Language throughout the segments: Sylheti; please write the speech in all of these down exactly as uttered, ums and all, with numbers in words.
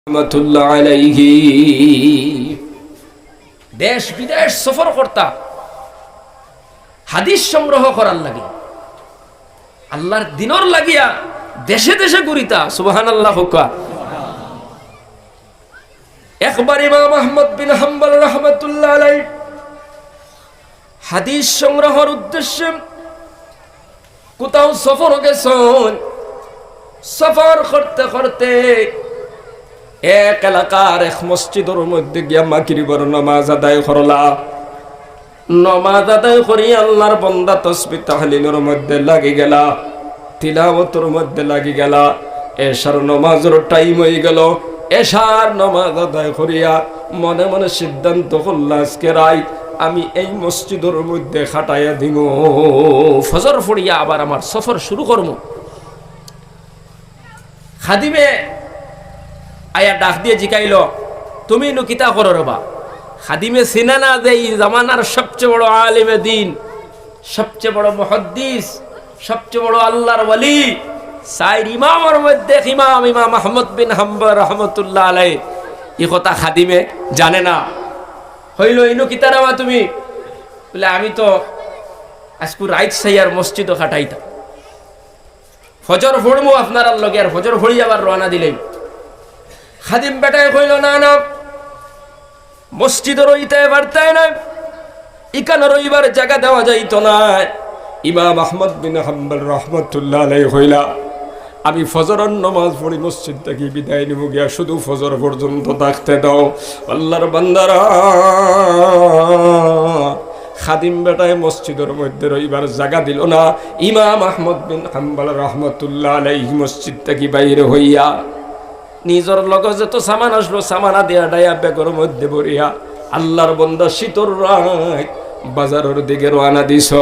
রহমাতুল্লাহ আলাইহি। দেশ বিদেশ সফর করতা, হাদিস সংগ্রহ করার লাগি, আল্লাহর দিনর লাগিয়া দেশে দেশে ঘুরিতা। সুবহানাল্লাহ কউক্কা। একবার ইমাম আহমদ বিন হাম্বল রহমাতুল্লাহ আলাইহি হাদিস সংগ্রহর উদ্দেশ্যে কোথাও সফর গেছইন। সফর করতে করতে এক এলাকার এক মসজিদর মধ্যে গিয়া মাগরিবর নামাজ আদায় করলা। নামাজ আদায় করি আল্লাহর বন্দা তসবিহ তাহলিলর মধ্যে লাগি গেলা, তিলাওয়াতর মধ্যে লাগি গেলা। এশার নামাজর টাইম অই গেল। এশার নামাজ আদায় করিয়া মনে মনে সিদ্ধান্ত করলা, আজকে রাইত আমি এই মসজিদর মধ্যে কাটাইয়া দিমু। ফজর পড়িয়া আবার আমার সফর শুরু করমু। খাদিমে আইয়া ডাক দিয়া জিকাইল, "তুমি ইনো কিতা করো রে বা?" খাদিমে চিনে না যে ই জামানার সবচেয়ে বড় আলিমে দিন, সবচেয়ে বড় মুহাদ্দিস, সবচেয়ে বড় আল্লাহর ওলি, চাইর ইমামর মধ্যে এক ইমাম, ইমাম আহমদ বিন হাম্বল রহমতুল্লাহ আলাইহি। ই কথা খাদিমে জানে না। কইল, "ইনো কিতা রে বা তুমি?" বলে, "আমি তো আইজকু রাইত চাইয়ার মসজিদো কাটাইতাম।" ফজর পড়মু আপনারার লগে, আর ফজর পড়ি আবার রওয়ানা দিলাইমু। খাদিম বেটায় কইল, "না, না, মসজিদো রইতায় পারতায় নায়, ইখানো রইবার জাগা দেওয়া যাইতো নায়।" ইমাম আহমদ বিন হাম্বল রহমতুল্লাহ আলাইহি কইলা, "আমি ফজরর নামাজ পড়ি মসজিদ থাকি বিদায় নিমু গিয়া, শুধু ফজর পর্যন্ত থাকতে দাও।" আল্লাহর বান্দারা, খাদিম বেটায় মসজিদর মধ্যে রইবার জাগা দিল না। ইমাম আহমদ বিন হাম্বল রহমতুল্লাহ আলাইহি মসজিদ থাকি বাইরে হইয়া নিজর লগে যত সামান আসলো, সামান আদিয়া ডাইয়া ব্যাগর মধ্যে ভরিয়া আল্লাহর বন্দা শীতর রাইত বাজারর দিকে রওয়ানা দিছ।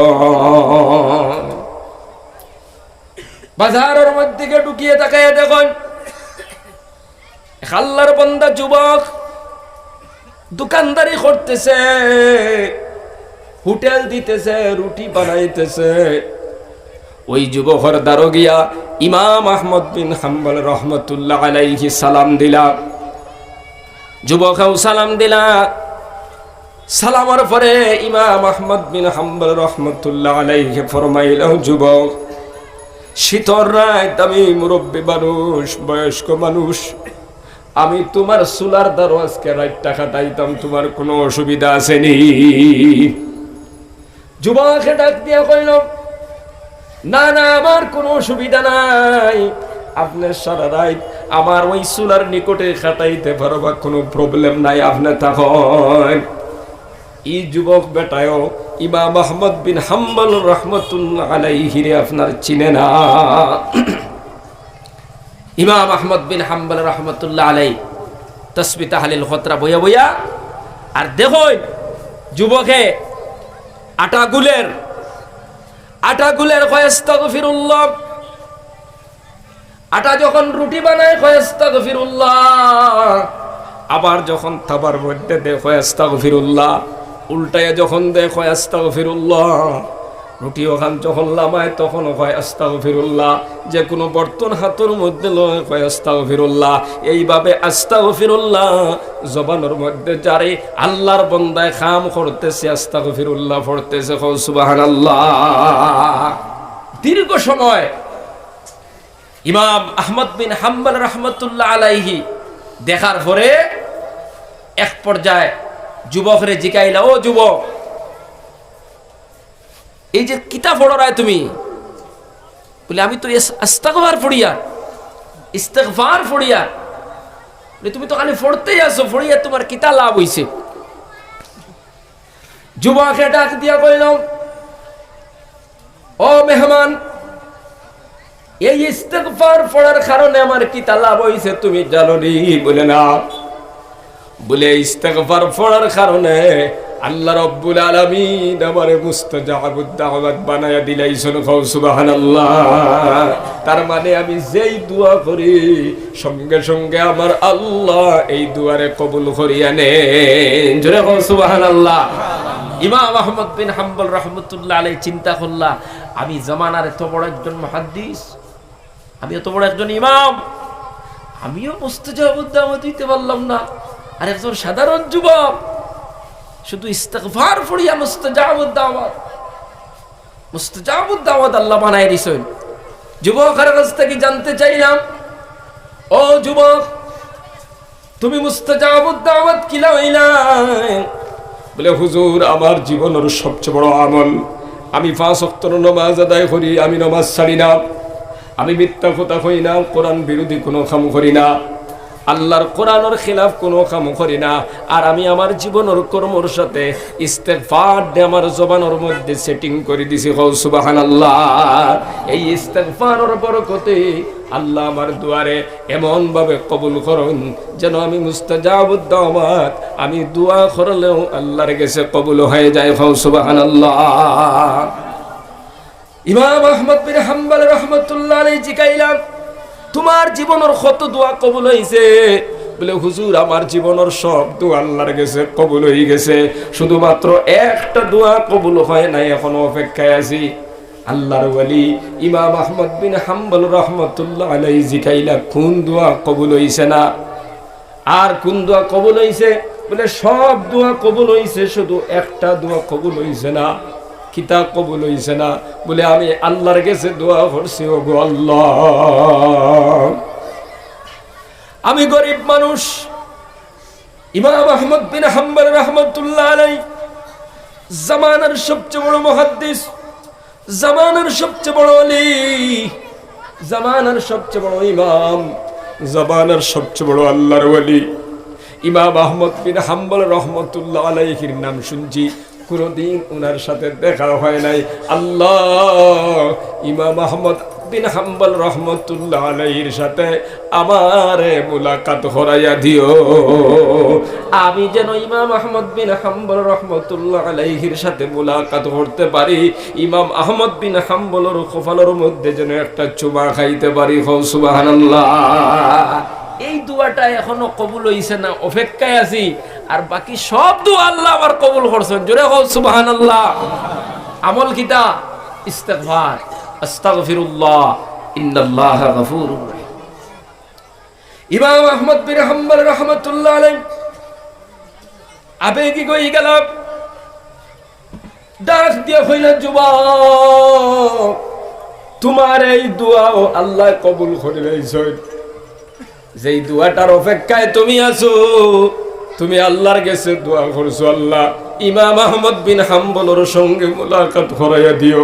বাজারর মধ্যে গিয়া ঢুকিয়া তাকাইয়া দেখইন, এক আল্লাহর বন্দা যুবক দোকানদারি করতেছে, হোটেল দিতেছে, রুটি বানাইতেছে। ওই যুবকর দ্বারো গিয়া ইমাম আহমদ বিন হাম্বল রহমতুল্লাহ আলাইহি সালাম দিলা। যুবকেও সালাম দিলা। সালামর পরে ইমাম আহমদ বিন হাম্বল রহমতুল্লাহ আলাইহি ফরমাইল, "যুবক, শীতর রাইত, আমি মুরব্বী মানুষ, বয়স্ক মানুষ, আমি তুমার চুলার দ্বারো আজকে রাইতটা কাটাইতাম, তুমার কুনু অসুবিধা আছে নি?" যুবকে ডাক দিয়া কইল, "না, না, আমার কুনু অসুবিধা নাই, আপনে সারা রাইত আমার ওই চুলার নিকটে কাটাইতে পারবা, কুনু প্রবলেম নাই, আপনে থাকইন।" ই যুবক বেটায়ও ইমাম আহমদ বিন হাম্বল রহমতুল্লাহ আলাইহিরে আপনার চিনে না। ইমাম আহমদ বিন হাম্বল রহমতুল্লাহ আলাই তসবি তাহলিল খতরা বইয়া বইয়া, আর দেখইন যুবকে আটা গুলের, আটা গুলের কয় আস্তাগফিরুল্লাহ, আটা যখন রুটি বানায় কয় আস্তাগফিরুল্লাহ, আবার যখন তাবার মধ্যে দেয় কয় আস্তাগফিরুল্লাহ, উল্টাইয়া যখন দেয় কয় আস্তাগফিরুল্লাহ, রুটি ওখান যখন লামায় তখনও কয় আস্তাগফিরুল্লাহ, যে কুনু বর্তন হাতর মধ্যে লয় কয় আস্তাগফিরুল্লাহ। এইভাবে আস্তাগফিরুল্লাহ জবানর মধ্যে জারি, আল্লাহর বন্দায় কাম করতেছে, আস্তাগফিরুল্লাহ পড়তেছে। কও সুবহানাল্লাহ। দীর্ঘ সময় ইমাম আহমদ বিন হাম্বল রহমতুল্লাহ আলাইহি দেখার পরে এক পর্যায়ে যুবকরে জিকাইলা, "ও যুবক, এই যে কিতা পড়রায় তুমি?" বলে, "আমি তো এস-, আস্তাগফার পড়িয়ার, ইস্তেগফার পড়িয়ার।" বলে, "তুমি তো খালি পড়তেই আছো, পড়িয়া তুমার কিতা লাভ অইছে?" যুবকে ডাক দিয়া কইল, "ও মেহমান, এই ইস্তেগফার পড়ার কারণে আমার কিতা লাভ অইছে তুমি জানো নি?" বলে, "না।" বলে, "ইস্তেগফার পড়ার কারণে আল্লাহ রব্বুল আলামিন আমারে মুস্তাজাবুদ দাওয়াত বানায়া দিলাইছইন।" কও সুবহানাল্লাহ। তার মানে আমি যেই দোয়া করি, সঙ্গে সঙ্গে আমার আল্লাহ এই দোয়ারে কবুল করিয়া নেন। জোরে কও সুবহানাল্লাহ। ইমাম আহমদ বিন হাম্বল রহমতুল্লাহ আলাইহি চিন্তা করলা, "আমি জমানার এত বড় একজন মুহাদ্দিস, আমি এত বড় একজন ইমাম, আমিও মুস্তাজাবুদ দাওয়াত হইতে পারলাম না। আর একজন সাধারণ যুবক শুধু ইস্তেগফার পড়িয়া মুস্তাজাবুদ দাওয়াত, মুস্তাজাবুদ দাওয়াত আল্লাহ বানাই দিছইন। যুবকর কাছ থাকি জানতে চাইলাম, ও যুবক, তুমি মুস্তাজাবুদ দাওয়াত কিলা হইলা? বলে, হুজুর, আমার জীবনর সবচেয়ে বড় আমল, আমি পাঁচ ওয়াক্তর নামাজ আদায় করি, আমি নামাজ ছাড়ি না, আমি মিথ্যা কথা কই না, কোরআন বিরোধী কোনো কাম করি না, আল্লাহর কোরআনর খিলাফ কোনো কাম করি না। আর আমি আমার জীবনর কর্মর সাথে ইস্তেগফার দে আমার জবানর মধ্যে সেটিং করি দিছি। কও সুবহানাল্লাহ। এই ইস্তেগফারর বরকতে আল্লাহ আমার দোয়ারে এমন ভাবে কবুল করইন, যেন আমি মুস্তাজাবুদ দাওয়াত, আমি দোয়া করলেও আল্লাহর গেছে কবুল হয়ে যায়। কও সুবহানাল্লাহ। ইমাম আহমদ বিন হাম্বল রহমতুল্লাহ আলাইহি জিকাইলাম, তোমার জীবনর কত দোয়া কবুল হইছে? বলে, হুজুর, আমার জীবনর সব দোয়া আল্লাহর গেছে কবুল হই গেছে, শুধুমাত্র একটা দোয়া কবুল হয় নাই, এখনো অপেক্ষায় আছি। আল্লাহর ওলি ইমাম আহমদ বিন হাম্বল রহমতুল্লাহ আলাইহি জিকাইলা, কোন দোয়া কবুল হইছে না? আর কোন দোয়া কবুল হইছে? বলে, সব দোয়া কবুল হইছে, শুধু একটা দোয়া কবুল হইছে না। কিতা কবুল হইছে না? বলে, আমি আল্লাহর গেছে দোয়া করছি, ও গো আল্লাহ, আমি গরিব মানুষ। ইমাম আহমদ বিন হাম্বল রহমতুল্লাহ আলাই, জামানার সবচেয়ে বড় মুহাদ্দিস, জামানার সবচেয়ে বড় ওলি, জামানার সবচেয়ে বড় ইমাম, জামানার সবচেয়ে বড় আল্লাহর ওলি ইমাম আহমদ বিন হাম্বল রহমতুল্লাহ আলাইহির নাম শুনছি, কোনোদিন ওনার সাথে দেখা হয় নাই। আল্লাহ, ইমাম আহমদ বিন হাম্বল রহমতুল্লাহ আলাইহির সাথে আমারে মুলাকাত করাইয়া দিও, আমি যেন ইমাম আহমদ বিন হাম্বল রহমতুল্লাহ আলাইহির সাথে মুলাকাত করতে পারি, ইমাম আহমদ বিন হাম্বলর কপালর মধ্যে যেন একটা চুমা খাইতে পারি। কও সুবহানাল্লাহ। এই দোয়াটা এখনো কবুল হইছে না, অপেক্ষায় আছি। আর বাকি সব দোয়া আল্লাহ আমার কবুল করছেন। জোরে কও সুবহানাল্লাহ। আমল কিতা? ইস্তেগফার, আস্তাগফিরুল্লাহ, ইন্নাল্লাহা গাফুরুর রহিম। ইমাম আহমদ বিন হাম্বল রহমতুল্লাহ আলাইহি আবেগিক হয়ে গেলাম, ডাক দিয়া কইলা, যুবক, তোমার এই দোয়াও আল্লাহ কবুল করি লাইছইন। যেই দোয়াটার অপেক্ষায় তুমি আছো, তুমি আল্লাহর গেছে দোয়া করছো, আল্লাহ, ইমাম আহমদ বিন হাম্বলর সঙ্গে মুলাকাত করাইয়া দিও।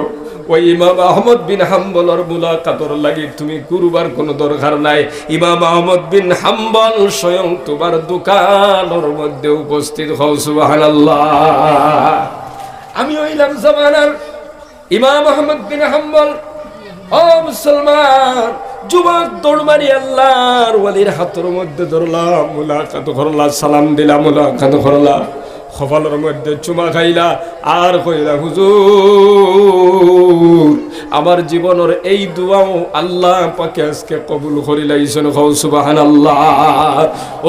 ওই ইমাম আহমদ বিন হাম্বলর মুলাকাতর লাগি তুমি কুরবার কোনো দরকার নাই। ইমাম আহমদ বিন হাম্বল স্বয়ং তোমার দোকানর মধ্যে উপস্থিত। কও সুবহানাল্লাহ। আমি হইলাম জামানার ইমাম আহমদ বিন হাম্বল। ও মুসলমান, যুবক দৌড় মারি আল্লাহর ওলির হাতর মধ্যে ধরলা, মুলাকাত করলা, সালাম দিলা, মুলাকাত করলা, কপালর মধ্যে চুমা খাইলা, আর কইলা, হুজুর, আমার জীবনর এই দোয়াও আল্লাহ পাকে আজকে কবুল করি লাইছইন। কও সুবহানাল্লাহ।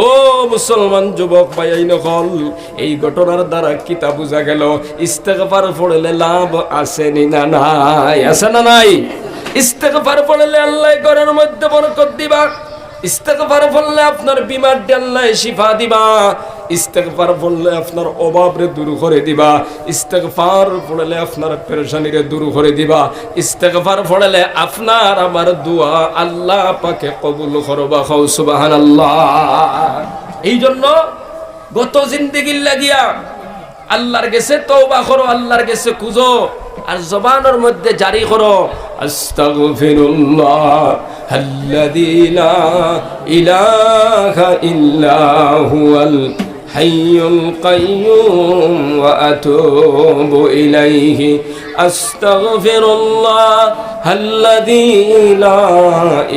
ও মুসলমান যুবক ভাইয়াইন অকল, এই ঘটনার দ্বারা কিতা বুঝা গেল? ইস্তেগফার পড়লে লাভ আছে নি না নাই? আছে না নাই? ইস্তেগফার পড়লে আল্লাহ ঘরর মধ্যে বরকত দিবা। ইস্তেগফার পড়লে আপনার বিমার আল্লাহ শিফা দিবা। ইস্তেগফার পড়লে আপনার অভাবরে দূর করে দিবা। ইস্তেগফার পড়লে আপনার পেরেশানিরে দূর করে দিবা। ইস্তেগফার পড়লে আপনার আমার দোয়া আল্লাহ পাকে কবুল করবা। কও সুবহানাল্লাহ। এই জন্য গত জিন্দেগির লাগিয়া আল্লাহর গেছে তওবা করো, আল্লাহর গেছে খুঁজো, আর জবানর মধ্যে জারি করো, আস্তাগফিরুল্লাহ আল্লাযী লা ইলাহা ইল্লা হুয়াল হাইয়ুল কাইয়্যুম ওয়া আতুবু ইলাইহি। আস্তাগফিরুল্লাহ আল্লাযী লা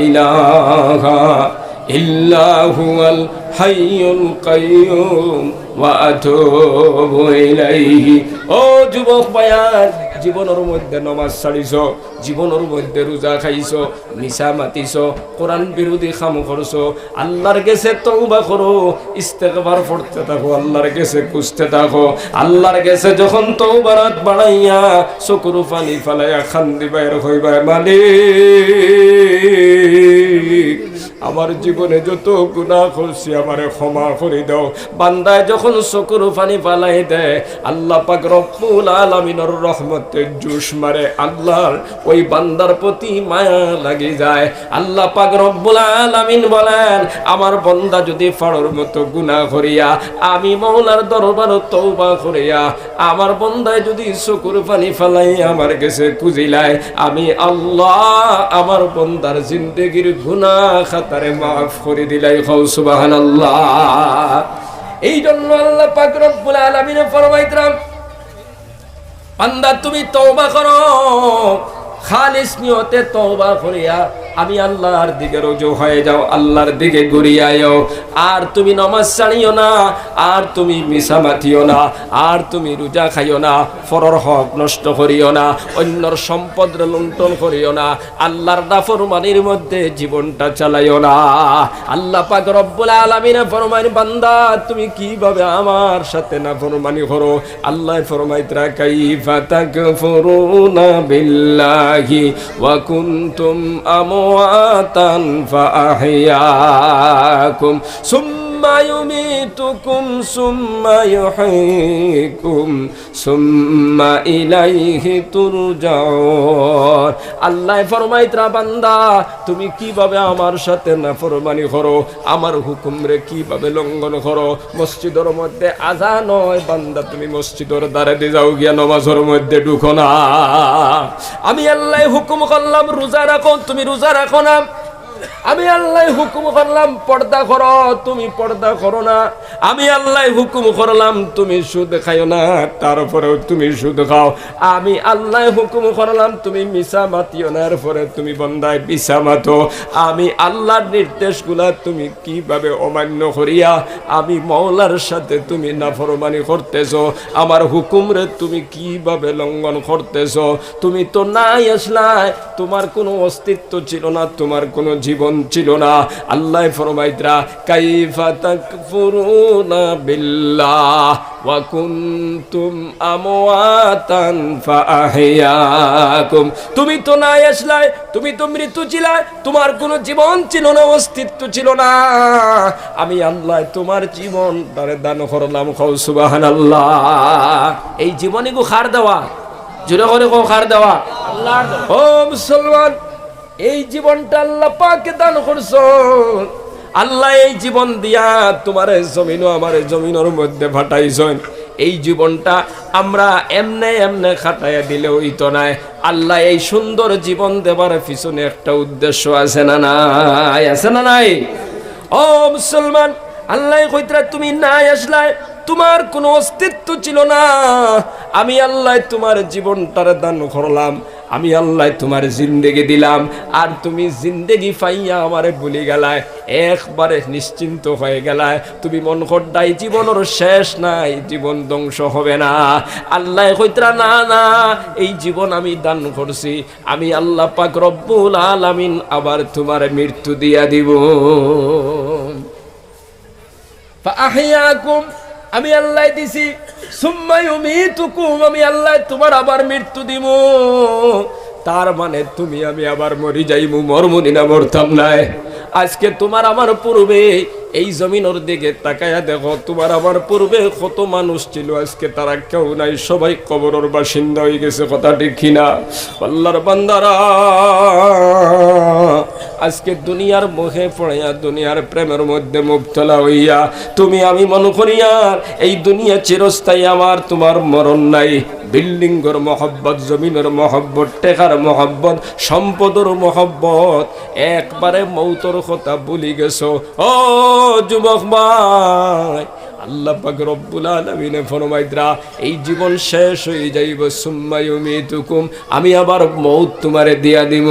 ইলাহা ইল্লা হুয়াল হাইয়ুল কাইয়্যুম ওয়া আতুবু ইলাইহি। ও যুবক ভাইয়াইন, জীবনর মধ্যে নমাজ ছাড়িছো, জীবনর মধ্যে রোজা খাইছো, মিছা মাতিছো, কোরআন বিরোধী কাম করছো, আল্লাহর গেছে তওবা করো, ইস্তেগফার পড়তে থাকো, আল্লাহর গেছে খুঁজতে থাকো। আল্লাহর গেছে যখন তওবার আত বাড়াইয়া চকুর পানি ফালাইয়া কান্দিবায় আর কইবায়, মালিক, আমার জীবনে যত গুনাহ করছি, আমারে ক্ষমা করি দাও। বান্দায় যখন চকুর পানি ফালাই দেয়, আল্লাহ পাক রব্বুল আলামিনর রহমতে জোশ মারে, আল্লাহর ওই বান্দার প্রতি মায়া লাগি যায়। আল্লাহ পাক রব্বুল আলামিন বলেন, আমার বন্দা যদি ফাড়র মতো গুনাহ করিয়া আমি মওলার দরবারো তওবা করিয়া আমার বন্দায় যদি চকুর পানি ফালাই আমার গেছে খুজিলায়, আমি আল্লাহ আমার বন্দার জিন্দেগির গুনাহ খাতারে মাফ করি দিলাই। কও সুবহানাল্লাহ। এই জন্য আল্লাহ পাক রব্বুল আলামিনে ফরমাইতরা, বান্দা তুমি তওবা করো, খালিস নিয়তে তওবা করিয়া আমি আল্লাহর দিকে রুজু হয়ে যাও, আল্লাহর দিকে ঘুরিয়া আও। আর তুমি নামাজ ছাড়িও না, আর তুমি মিছা মাতিও না, আর তুমি রোজা খাইও না, পরর হক নষ্ট করিও না, অন্যর সম্পদ লুণ্ঠন করিও না, আল্লাহর নাফরমানির মধ্যে জীবনটা চালাইও না। আল্লাহ পাক রব্বুল আলামিনে ফরমাইন, বান্দা তুমি কিভাবে আমার সাথে নাফরমানি করো? আল্লাহ ফরমাইতরা, كيف تكفرون بالله وكنتم أمواتا فأحياكم ثم يميتكم ثم يحييكم ثم إليه ترجعون। আল্লাহ ফরমাইতরা, বান্দা তুমি কিভাবে আমার সাথে নাফরমানি করো, আমার হুকুমরে কিভাবে লঙ্ঘন করো? মসজিদর মধ্যে আজান হয়, বান্দা তুমি মসজিদর ধারে দি যাও গিয়া, নামাজর মধ্যে ঢুকো না। আমি আল্লাহ হুকুম করলাম রোজা রাখো, তুমি রোজা রাখো না। আমি আল্লাহ হুকুম করলাম পর্দা করো, তুমি পর্দা করো না। আমি আল্লাহ হুকুম করলাম তুমি সুদ খাইও না, তারপরেও তুমি সুদ খাও। আমি আল্লাহ হুকুম করলাম তুমি মিছা মাতিও না, এরপরে তুমি বন্দায় মিছা মাতো। আমি আল্লাহর নির্দেশগুলা তুমি কিভাবে অমান্য করিয়া আমি মওলার সাথে তুমি নাফরমানি করতেছো, আমার হুকুমরে তুমি কিভাবে লঙ্ঘন করতেছো? তুমি তো নাই আসলায়, তোমার কোনো অস্তিত্ব ছিল না, তোমার কোনো জীবন ছিল না। আল্লাহ ফরমাইতরা, كيف تكفرون بالله وكنتم أمواتا فأحياكم। তুমি তো নাই আসলায়, তুমি তো মৃত্যু ছিলায়, তোমার কোনো জীবন ছিল না, অস্তিত্ব ছিল না। আমি আল্লাহ তোমার জীবন তারে দান করলাম। কও সুবহানাল্লাহ। এই জীবন ইগু কার দেওয়া? জোরে করে কও, কার দেওয়া? আল্লাহর দেওয়া। ও মুসলমান, এই জীবনটা আল্লাহ পাকে দান করছইন। আল্লাহ এই জীবন দিয়া তোমারে জমিনো আমারে জমিনর মধ্যে পাঠাইছইন। এই জীবনটা আমরা এমনে এমনে কাটাইয়া দিলে অইতো নায়। আল্লাহ এই সুন্দর জীবন দেবার পিছনে একটা উদ্দেশ্য আছে না নাই? আছে না নাই? ও মুসলমান, আল্লাহ কইতরা তুমি নাই আসলায়, তোমার কোনো অস্তিত্ব ছিল না। আমি আল্লাহ তোমার জীবনটারে দান করলাম, আমি আল্লাহ তোমার জিন্দেগি দিলাম, আর তুমি জিন্দেগি পাইয়া আমারে ভুলি গেলায়, একবারে নিশ্চিন্ত হয়ে গেলায়। তুমি মন করতায় জীবনর শেষ নাই, জীবন ধ্বংস হবে না। আল্লাহ কইতরা না, না, এই জীবন আমি দান করছি, আমি আল্লাহ পাক রব্বুল আলামিন আবার তোমার মৃত্যু দিয়া দিব। فأحياكم, আমি আল্লাহ দিছি। ثم يميتكم, আমি আল্লাহ তোমার আবার মৃত্যু দিমু। তার মানে তুমি আমি আবার মরি যাইমু, মরমু নি না? মরতাম নায়? আজকে তোমার আমার পূর্বে এই জমিনর দিকে তাকাইয়া দেখো, তোমার আমার পূর্বে কত মানুষ ছিল, আজকে তারা কেউ নাই, সবাই কবরর বাসিন্দা হয়ে গেছে। কথা ঠিক কি না? আল্লাহর বান্দারা, আজকে দুনিয়ার মোহে পড়িয়া, দুনিয়ার প্রেমের মধ্যে মুবতলা হইয়া তুমি আমি মনে করিয়ার এই দুনিয়া চিরস্থায়ী, আমার তোমার মরণ নাই। বিল্ডিংর মহব্বত, জমিনর মহব্বত, টেকার মহব্বত, সম্পদর মহব্বত, একবারে মৌতর কথা ভুলি গেছো। ও যুবক ভাই, আল্লাহ পাক রব্বুল আলামিনে ফরমাইতরা, এই জীবন শেষ হয়ে যাইব, ثم يميتكم, আমি আবার মৌত তোমারে দিয়া দিব।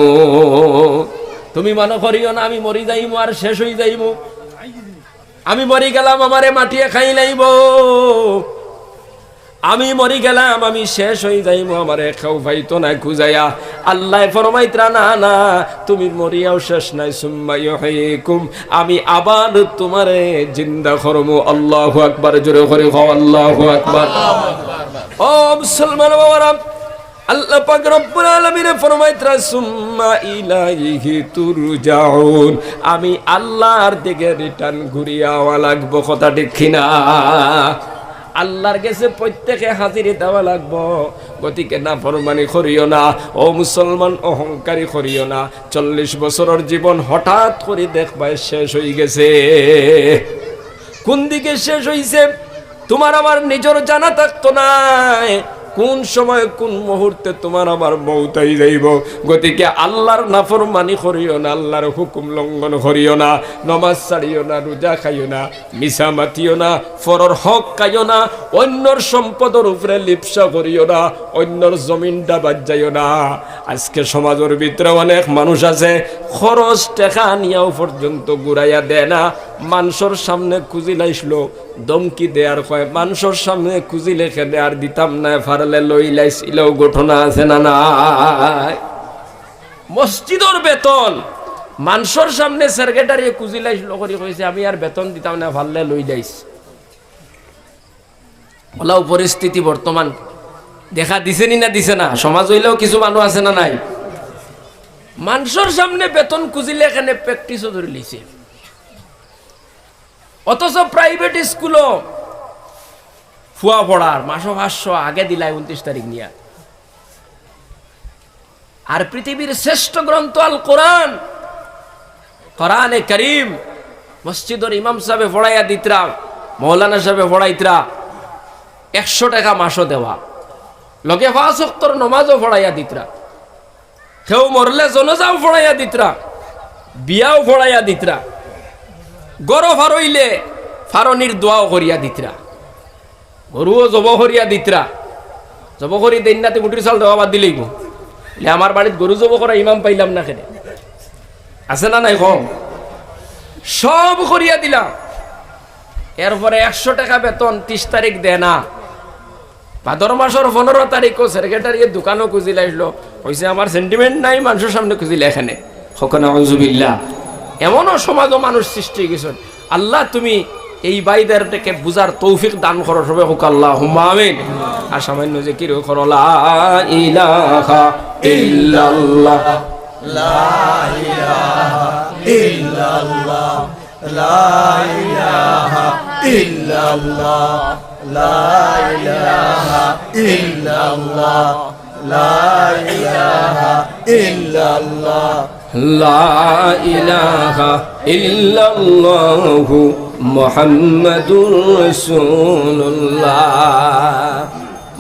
তুমি মনে করিও না আমি মরি যাইমু আর শেষ হয়ে যাইমু। আমি মরি গেলাম, আমারে মাটিয়ে খাই লাইব। আমি মরি গেলাম, আমি শেষ হয়ে যাইমু, আমারে কেউ পাইতো না খুঁজাইয়া। আল্লাহ ফরমাইতরা, না, না, তুমি মরিয়াও শেষ নাই, ثم يحييكم, আমি আবার তোমারে জিন্দা করমু। আল্লাহু আকবার, জোরে করে কও, আল্লাহু আকবার। ও মুসলমান বাবারা, আল্লাহ পাক রব্বুল আলামিনে ফরমাইতরা, "সুম্মা ইলাইহি তুরজাউন।" আমি আল্লাহর দিকে রিটার্ন ঘুরিয়া আওয়া লাগবো, কথা ঠিক কিনা? আল্লাহর গেছে প্রত্যেকে হাজিরি দেওয়া লাগবো। গতিকে নাফরমানি করিও না, ও মুসলমান, অহংকারী করিও না। চল্লিশ বছরর জীবন হঠাৎ করি দেখবায় শেষ অইগেছে। কুন দিকে শেষ অইছে, তুমার আমার নিজর জানা থাকতো নায়, কুন সময় কুন মুহূর্তে তুমার আমার মউত আই যাইবো। গতিকে আল্লাহর নাফরমানি করিও না, আল্লাহর হুকুম লঙ্ঘন করিও না, নমাজ ছাড়িও না, রুজা খাইও না, মিছা মাতিও না, পরর হক খাইও না, অইন্যর সম্পদর উপরে লিপ্সা করিও না, অইন্যর জমিন ডাবাত যাইও না। আজকে সমাজর ভিতরে অনেক মানুষ আছে, খরচ টেকা নিয়াও পর্যন্ত ঘুরাইয়া দেয় না, মানষর সামনে খুজিলাইছলো, ধমকি দেয় আর কয়, "মানষর সামনে খুজিলে কেনে আর দিতাম নায়, পারলে লইলাইছ", ইলাও ঘটনা আছে না নাই? মসজিদর বেতন মানষর সামনে সেক্রেটারিয়ে খুজিলাইছলো করি কইছে, "আমি আর বেতন দিতাম নায়, পারলে লইলাইছ।" অলাও পরিস্থিতি বর্তমান দেখা দিছে নি না দিছে না? সমাজ অইলেও কিছু মানুষ আছে না নাই? মানষর সামনে বেতন খুজিলে কেনে প্র্যাকটিসও ধরিলিছে। অথচ প্রাইভেট স্কুলও ফুয়া পড়ার মাসো পাঁচশো আগে দিলায় ঊনত্রিশ তারিখ নিয়া। আর পৃথিবীর শ্রেষ্ঠ গ্রন্থ আল কোরআন, কোরআনে করিম, মসজিদর ইমাম সাবে পড়াইয়া দিতরা, মৌলানা সাবে পড়াইতরা, একশো টেকা মাসো দেওয়া, লগে পাঁচ ওয়াক্তর নমাজও পড়াইয়া দিতরা, কেউ মরলে জনাজাও পড়াইয়া দিতরা, বিয়াও পড়াইয়া দিতরা, গরু ফারইলে ফারনির দোয়াও করিয়া দিতরা। গরুও জব করিয়া দিতরা। জব করি দেইন না তে মুটির চাল দেওয়া বাদ দিলাইবো। বলে, "আমার বাড়িত গরু জব করা ইমাম পাইলাম না কেনে?" আছে না নাই কম? সব করিয়া দিলা। এরপরে একশো টেকা বেতন ত্রিশ তারিখ দেয় না। ভাদর মাসর পনেরো তারিখও সেক্রেটারিয়ে দোকানও খুজিলাইছলো। কইছে, "আমার সেন্টিমেন্ট নাই, মানষর সামনে খুজিলে কেনে।" কউক্কা নাউজুবিল্লাহ। এমনও সমাজও মানুষ সৃষ্টি অইগেছে। আল্লাহ, তুমি এই ভাইদেরকে বুঝার তৌফিক দান করো, সবে কউক্কা আল্লাহুম্মা আমিন। আর সামান্য জিকিরও করো, লা ইলাহা ইল্লাল্লাহ। লা ইলাহা ইল্লাল্লাহ। লা ইলাহা ইল্লাল্লাহ। লা ইলাহা ইল্লাল্লাহ। লা ইলাহা ইল্লাল্লাহ। লা ইলাহা ইল্লাল্লাহু মুহাম্মাদুর রাসূলুল্লাহ।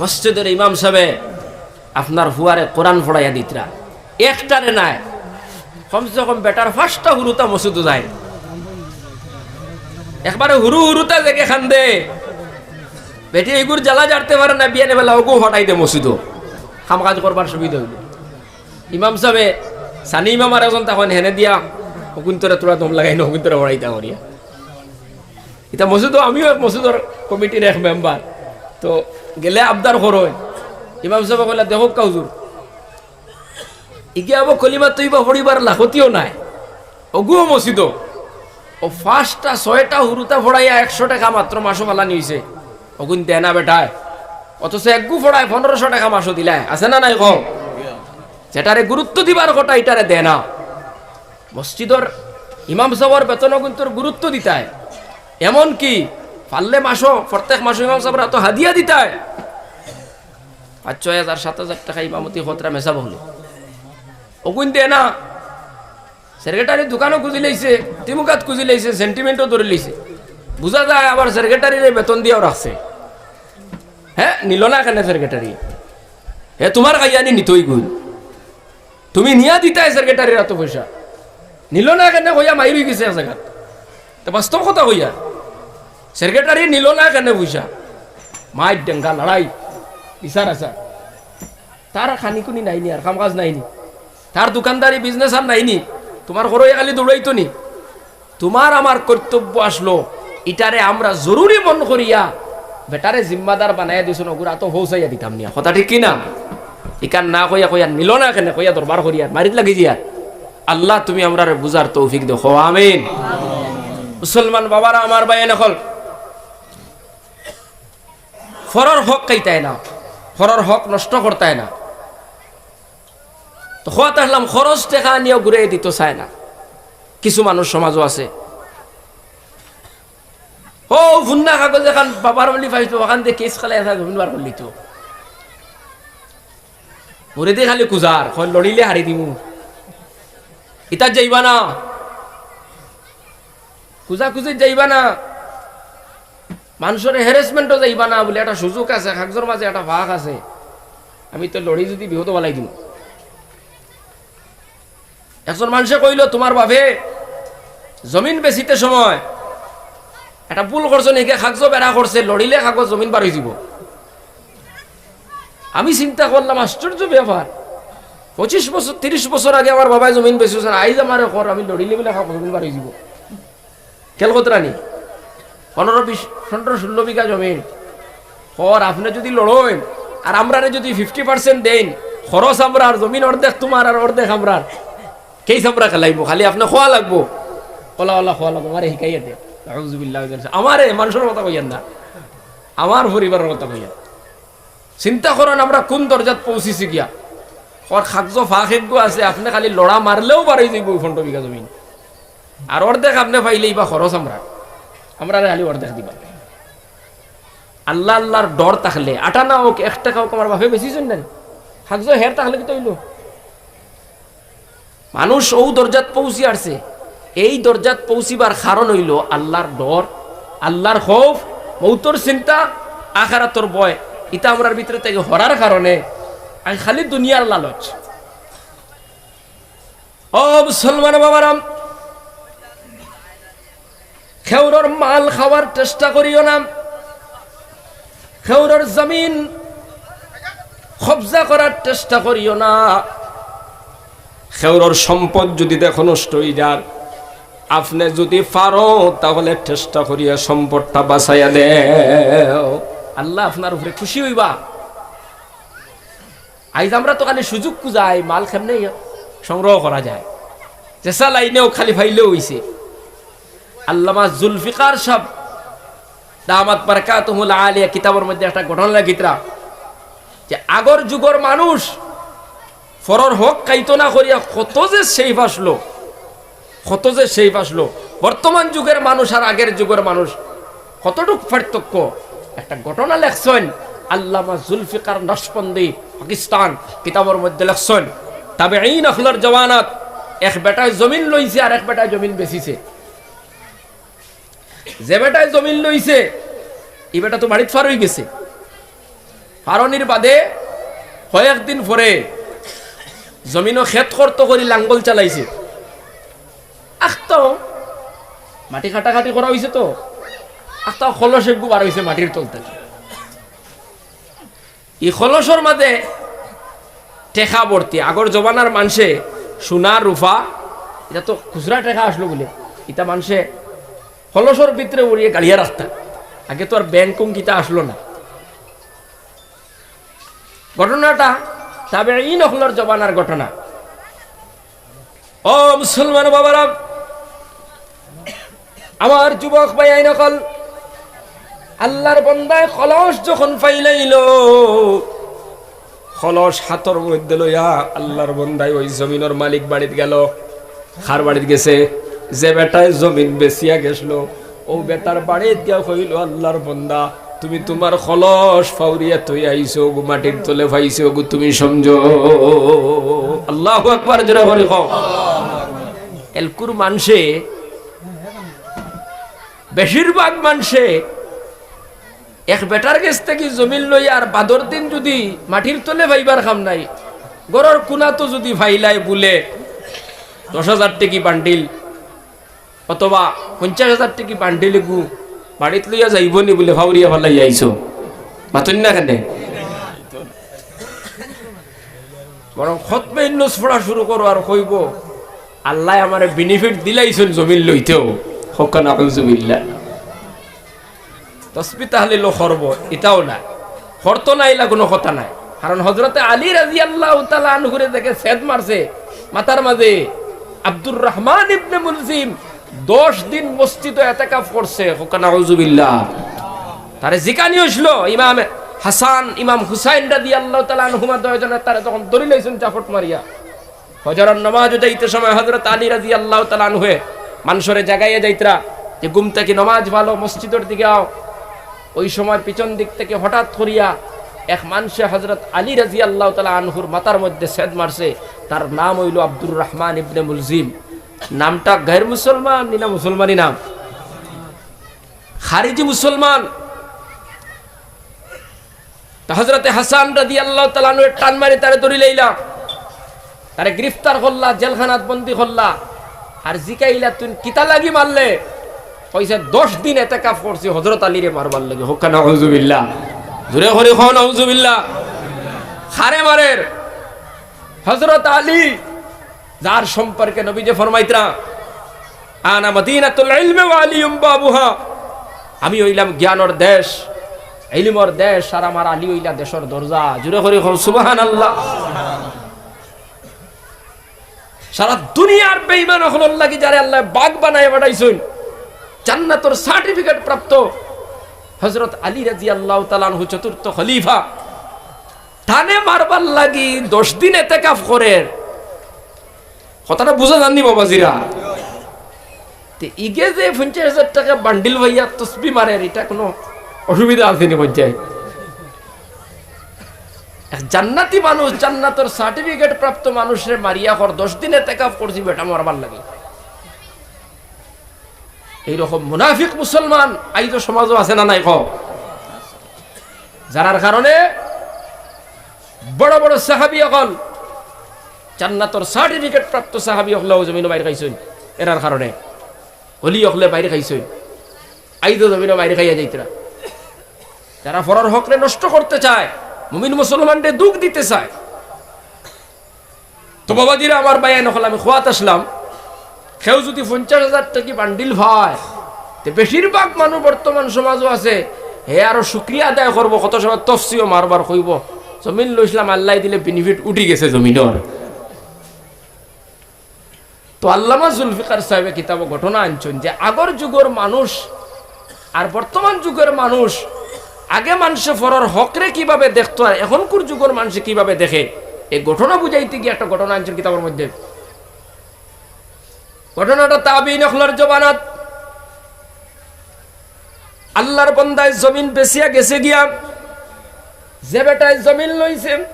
মসজিদর ইমাম সাবে আপনার ফুয়ারে কোরআন পড়াইয়া দিতরা, একটারে নায়, কমসে কম বেটার পাঁচটা হুরুতা মসজিদো যায়। একবারে হুরু হুরুতা জেগে কান্দে, বেটি ইগুর জ্বালা জারতে পারে না, বিয়ানে বেলা অগু ফাটাই দে মসজিদো, কাম কাজ করবার সুবিধা অইবো। ইমাম সাবে, সানি ইমাম আর একজন তখন হেনে দিয়া, অগুইন্তরে থুড়া দম লাগাই না, অগুইন্তরে ফাটাইতা করিয়া। ইতা মসজিদো, আমিও এক মসজিদর কমিটির এক মেম্বার, তো গেলে আবদার করইন। ইমাম সাবে কইলা, "দেখউক্কা হুজুর, ইগিয়া আবো কলিমা তৈবা পড়িবার লাখতিও নাই, অগুও মসজিদো, অউ পাঁচটা ছয়টা হুরুতা পড়াইয়া একশো টেকা মাত্র মাসো ফালানি অইছে, অগুইন দেয় না বেটায়, অথচ এগু পড়ায় পনেরোশো টেকা মাসো দিলায়, আছে না নাই কও? যেটারে গুরুত্ব দিবার কথা, ইটারে দেয় না।" মসজিদর ইমাম সাবর বেতন অগুইন্তর গুরুত্ব দিতায়, এমনকি পারলে মাসো, প্রত্যেক মাসো ইমাম সাবর আতো হাদিয়া দিতায়, পাঁচ ছয় হাজার, সাত হাজার টেকা ইমামতি খতরা মেসাব অইলে। অগুইন দেয় না। সেক্রেটারি দোকানও খুজিলাইছে, তিমুকাত খুজিলাইছে, সেন্টিমেন্টও ধরিলাইছে। বুঝা যায় আবার সেক্রেটারিরে বেতন দিয়াও রাখছে। হে, নিলো না কেনে সেক্রেটারি? হে তুমার খাইয়া নি নিতই গুইন। তুমি নিয়া দিতায় সেক্রেটারির আতো পয়সা। নিলো না কেনে কইয়া মাইর অইগেছে এক জাগাত। তে বাস্তব কথা কইয়া, সেক্রেটারি নিলো না কেনে পয়সা? মাইর ডেঙ্গা লড়াই, বিচার আচার। তার খানিকুনি নাইনি, আর কাম কাজ নাইনি, তার দোকানদারি বিজনেস আর নাইনি, তুমার ঘরো খালি দৌড়াইতো নি। তুমার আমার কর্তব্য আছলো, ইটারে আমরা জরুরি মন করিয়া বেটারে জিম্মাদার বানাইয়া দিছইন, অগুর আতো পৌঁছাইয়া দিতাম নিয়া। কথা ঠিক কি না? ইখান না কইয়া কইয়া নিলো না কেনে, কইয়া দরবার করিয়া মারিত লাগি যিয়ার। আল্লাহ, তুমি আমরারে বুঝার তৌফিক দেও, কও আমিন। মুসলমান বাবারা, আমার ভাইয়াইন অকল, পরর হক খাইতায় না, পরর হক নষ্ট করতায় না। তো খোয়াত আসলাম, খরচ টেকা আনিয়াও ঘুরে দিত চায় না। কিছু মানুষ সমাজও আছে, ও ফুন্না কাগজ এখান বাবার বলি পাইতো, ওখান দিয়ে কেস খেলাই আসা জমিন বার করলি তো। মুরিদি খালি কুজার, কয় লড়িলে হারি দিমু। ইতা যাইবা না, কুজা কুজি যাইবা না, মানুষের হ্যারাসমেন্টও যাইবা না, বলে একটা সুযোগ আছে, কাগজর মাঝে একটা ফাঁক আছে, আমি তো লড়ি যদি বিহত বালাই দিমু। একজন মানুষে কইল, "তোমার বাপে জমিন বেচিতে সময় একটা ভুল করছে, নাকি কাগজ বেড়া করছে, লড়িলে কাগজ জমিন বার হয়ে যাব।" আমি চিন্তা করলাম, আশ্চর্য ব্যাপার, পঁচিশ বছর, তিরিশ বছর আগে আমার বাবায় জমিন বেচছইন, আইজ আমারে কর আমি লড়িলে বলে কাগজ জমিন বার হয়ে যাব। খেয়াল করতরা নি? পনেরো, বিশ, পনেরো, ষোলো বিঘা জমিন। কর, আপনে যদি লড়ইন আর আমরারে যদি ফিফটি পার্সেন্ট দেইন, খরচ আমরার, জমিন অর্ধেক তোমার আর অর্ধেক আমরার। কেস আমরা খেলাইমু, খালি আপনে খোয়া লাগবো। ওলা ওলা খোয়া লাগবো, আমারে হিকাইয়া দে। আউযুবিল্লাহ, আমারে, মানুষের কথা কইয়ার না, আমার পরিবারের কথা কইয়ার। চিন্তা করইন, আমরা কোন দরজাত পৌঁছিছি গিয়া। কর, কাগজো ফাঁক একগু আছে, আপনে খালি লড়া মারলেও বার হয়ে যাইব ওই পনেরো বিঘা জমিন। আর অর্ধেক আপনে পাইলে ইবা খরচ আমরা, আমরারে খালি অর্ধেক দিবা। আল্লাহ, আল্লাহর ডর থাকলে, আটা না হোক, এক টেকা হোক, আমার বাপে বেচিছইন না নি? কাগজো হের থাকলে কিতা অইলো? মানুষ অউ দরজাত পৌঁছি আরছে। এই দরজাত পৌঁছিবার কারণ অইলো আল্লাহর ডর, আল্লাহর খৌফ, মৌতর চিন্তা, আখেরাতর ভয়। ইতা আমরার ভিতরে থাকি হরার কারণে আইজ খালি দুনিয়ার লালচ। ও মুসলমান বাবারাম, কেউরর মাল খাওয়ার চেষ্টা করিও না, কেউরর জমিন কবজা করার চেষ্টা করিও না। কেউরর সম্পদ যদি দেখো নষ্ট হয়ে যার, আপনে যদি পারো, তাহলে চেষ্টা করিয়া সম্পদটা বাঁচাইয়া দেও। আল্লাহ আপনার উপরে খুশি হইবা। আইজ আমরা তো খালি সুযোগ খুঁজাই, মাল কেমনে সংগ্রহ করা যায়, যেসা লাইনেও খালি পাইলেও হইছে। আল্লামা জুলফিকার সাহেব দামাত বারকাতুহুল আলিয়া কিতাবর মধ্যে একটা ঘটনা লেখিতরা যে আগর যুগর মানুষ পরর হক খাইতো না করিয়া কত যে সেফ আসলো, কত যে সেফ আসলো। বর্তমান যুগের মানুষ আর আগের যুগের মানুষ কতটুক পার্থক্য। একটা ঘটনা লেখছইন আল্লামা জুলফিকার নকশবন্দি, পাকিস্তান, কিতাবর মধ্যে লেখছইন, তাবেঈন অকলর জমানাত এক বেটায় জমিন লইছে আর এক বেটায় জমিন বেচিছে। যে বেটায় জমিন লইছে, ই বেটা তো বাড়িত ফার হয়ে গেছে। ফারনির বাদে কয়েকদিন পরে জমিনও খেত করতো করি লাঙ্গল চালাইছে। আখতাও মাটি কাটাকাটি করা হইছে তো, আখতাও খলস এগু বার হইছে মাটির তল থাকি। ই খলসর মাঝে টেকা ভর্তি। আগর জমানার মানষে সোনা, রূপা, ইতা তো খুচরা টেকা আসলো বুলে, ইতা মানষে খলসর ভিতরে উড়িয়ে গালিয়া রাখতা। আগে তো আর ব্যাংক কুং কিতা আসলো না। ঘটনাটা তাবেঈন অকলর জমানার ঘটনা। ও মুসলমান বাবারা, আমার যুবক ভাইয়াইন অকল, আল্লাহর বন্দায় খলস যখন পাইলাইল, খলস হাতর মধ্যে লইয়া আল্লাহর বন্দায় ওই জমিনর মালিক বাড়িত গেল। কার বাড়িত গেছে? যে বেটায় জমিন বেচিয়া গেছলো, ও বেটার বাড়িত গিয়া কইল, "আল্লাহর বন্দা, তুমি তোমার খলস ফাউরিয়া থই আইছো গো, মাটির তলে পাইছো গো, তুমি সমঝো।" আল্লাহু আকবার, জোরে করি কও। এলকুর মানষে, বেশিরভাগ মানষে এক বেটার গেছ থাকি জমিন লই আর বাদর দিন যুদি মাটির তলে পাইবার কাম নাই, ঘরর কুনাত যুদি পাইলায় বুলে দশ হাজার টেকি বান্ডিল, অথবা পঞ্চাশ হাজার টেকি বান্ডিল এগু বাড়িত লইয়া যাইবো নি বুলে ফাউরিয়া ফালাই আইছো। মাতইন না কেনে? বরং খতমে ইউনুস পড়া শুরু করো আর কইবো, "আল্লায় আমারে বেনিফিট দিলাইছইন জমিন লইতেও।" কউক্কা নাউজুবিল্লাহ। তসবি তাহলিলও করবো, ইতাও না, করতো না, ইলা কুনু কথা নাই। কারণ হজরতে আলী রাদিয়াল্লাহু তাআলা আনহুরে দেখে সেদ মারছে মাথার মাঝে। আব্দুর রহমান ইবনে মুলজিম দশ দিন মসজিদো এতেকাফ করছে, কউক্কা নাউজুবিল্লাহ। তারে জিকানি হইছিল, ইমাম হাসান, ইমাম হুসাইন রাদিয়াল্লাহু তাআলা আনহুমা দুইজনে তারে তখন ধরি লইছইন চাপট মারিয়া। ফজরর নমাজও যাইতে সময় হযরত আলী রাদিয়াল্লাহু তাআলা আনহুয়ে মানষরে জাগাইয়া যাইতরা যে, "ঘুম থাকি নমাজ ফালো, মসজিদর দিকে আও।" ওই সময় পিছন দিক থাকি হঠাৎ করিয়া এক মানষে হযরত আলী রাদিয়াল্লাহু তাআলা আনহুর মাথার মধ্যে সেদ মারছে। তার নাম অইলো আব্দুর রহমান ইবনে মুলজিম। নামটা গায়র মুসলমান নি না মুসলমানি নাম? খারিজি মুসলমান। তা হযরতে হাসান রাদিয়াল্লাহু তাআলা আনহু টান মারি তারে ধরিলাইলা, তারে গ্রেফতার করলা, জেলখানাত বন্দি করলা। আর জিকাইলা, "তুই কিতা লাগি মারলে?" কইছে, "দশ দিন এতেকাফ করছি হযরত আলীরে মারবার লাগি।" হক্কা নাউজুবিল্লাহ। জোরে করি কও নাউজুবিল্লাহ। কারে মারের? হযরত আলী, যার সম্পর্কে নবীজি ফরমাইতরা, "আনা মদিনাতুল ইলমি ওয়া আলিয়ুম বাবুহা।" আমি অইলাম জ্ঞানর দেশ, ইলমর দেশ, আর আমার আলী অইলা দেশর দরজা। জোরে করি কও সুবহানাল্লাহ। সারা দুনিয়ার বেঈমান অকলর লাগি যারে আল্লায় বাঘ বানাইয়া পাঠাইছইন, জান্নাতর সার্টিফিকেট প্রাপ্ত হযরত আলী রাদিয়াল্লাহু তাআলা আনহু, চতুর্থ খলিফা, তানে মারবার লাগি দশ দিন এতেকাফ করের। কথাটা বুঝা যাননি বাবাজিরা? তে ইগে যে পঞ্চাশ হাজার টেকা বান্ডিল পাইয়া তসবি মারের, ইটা কুনু অসুবিধা আছে নি? পঞ্চাশ এক জান্নাতি মানুষ, জান্নাতর সার্টিফিকেট প্রাপ্ত মানুষরে মারিয়া কর, "দশ দিন এতেকাফ করছি বেটা মারবার লাগি।" এইরকম মুনাফিক মুসলমান আইজও সমাজও আছে না নাই কও? যারার কারণে বড় বড় সাহাবী অকল, জান্নাতর সার্টিফিকেট প্রাপ্ত সাহাবী অকলেও জমিনো মাইর খাইছইন, এরার কারণে। অলি অকলে মাইর খাইছইন, আইজও জমিনো মাইর খাইয়া যাইতরা। যারা পরর হকরে নষ্ট করতে চায়, মুমিন মুসলমানরে দুখ দিতে চায়। তো বাবাজিরা, আমার ভাইয়াইন অকল, আমি কওয়াত আছলাম, কেউ যুদি পঞ্চাশ হাজার টেকা বান্ডিল পায়, তে বেশিরভাগ মানুষ বর্তমান সমাজও আছে, হে আরো শুকরিয়া আদায় করবো, কত সময় তফসিও মারবার কইবো, "জমিন লইছলাম, আল্লায় দিলে বেনিফিট উঠি গেছে জমিনর।" তো আল্লামা জুলফিকার সাহেবে কিতাবো ঘটনা আনছইন যে আগর যুগর মানুষ আর বর্তমান যুগর মানুষ, আগে মানষে পরর হকরে কিভাবে দেখতো আর এখনকুর যুগর মানষে কিভাবে দেখে, এই ঘটনা বুঝাইতে গিয়া একটা ঘটনা আনছইন কিতাবর মধ্যে। ঘটনাটা তাবিন অকলর জমানাত। আল্লার বন্দায় জমিন বেচিয়া গেছে গিয়া, যে বেটায় জমিন লইছে,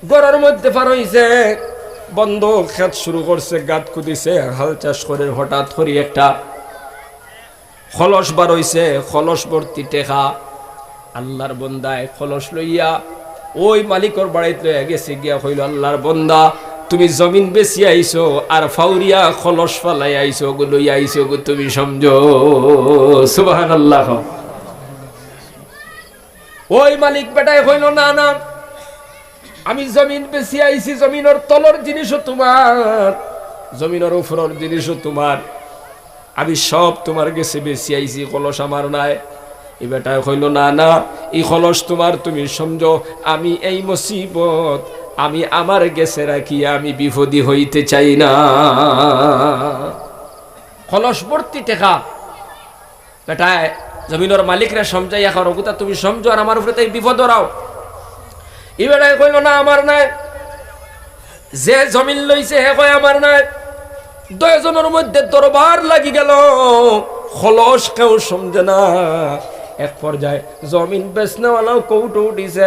ঘরর মধ্যে পার অইছে, বন্দো খেত শুরু করছে, গাত খুদিছে, হাল চাষ করের। হঠাৎ করি একটা কলস বার অইছে, কলস ভর্তি টেকা। আল্লার বন্দায় কলস লইয়া ওই মালিকর বাড়িত লইয়া গেছে গিয়া কইলো, "আল্লার বন্দা, তুমি জমিন বেচিয়া আইছো আর ফাউরিয়া কলস ফালাই আইছো গো, লইয়া আইছো গো, তুমি সমঝো।" সুবহানাল্লাহ। ওই মালিক বেটায় কইলো, "না, না, আমি জমিন বেচিয়া আইছি, জমিনর তলর জিনিসও তুমার, জমিনর উপরর জিনিসও তুমার, আমি সব তুমার গেছে বেচিয়া আইছি, কলস আমার নায়।" ই বেটায় কইলো, "না, না, ই কলস তুমার, তুমি সমঝো, আমি এই মুসিবত আমি আমার গেছে রাখিয়া আমি বিপদি হইতে চাই না।" কলস ভর্তি টেকা। বেটায় জমিনর মালিকরে সমঝাইয়া কর, "অগুতা তুমি সমঝো আর আমার উপরে তাই বিপদ অরাও।" ই বেটায় কইলো, "না, আমার নায়।" যে জমিন লইছে হে কয়, "আমার নায়।" দুইজনর মধ্যে দরবার লাগি গেল, কলস কেউ সমঝে না। এক পর্যায়ে জমিন বেচনেওয়ালাও কোর্টো উঠিছে,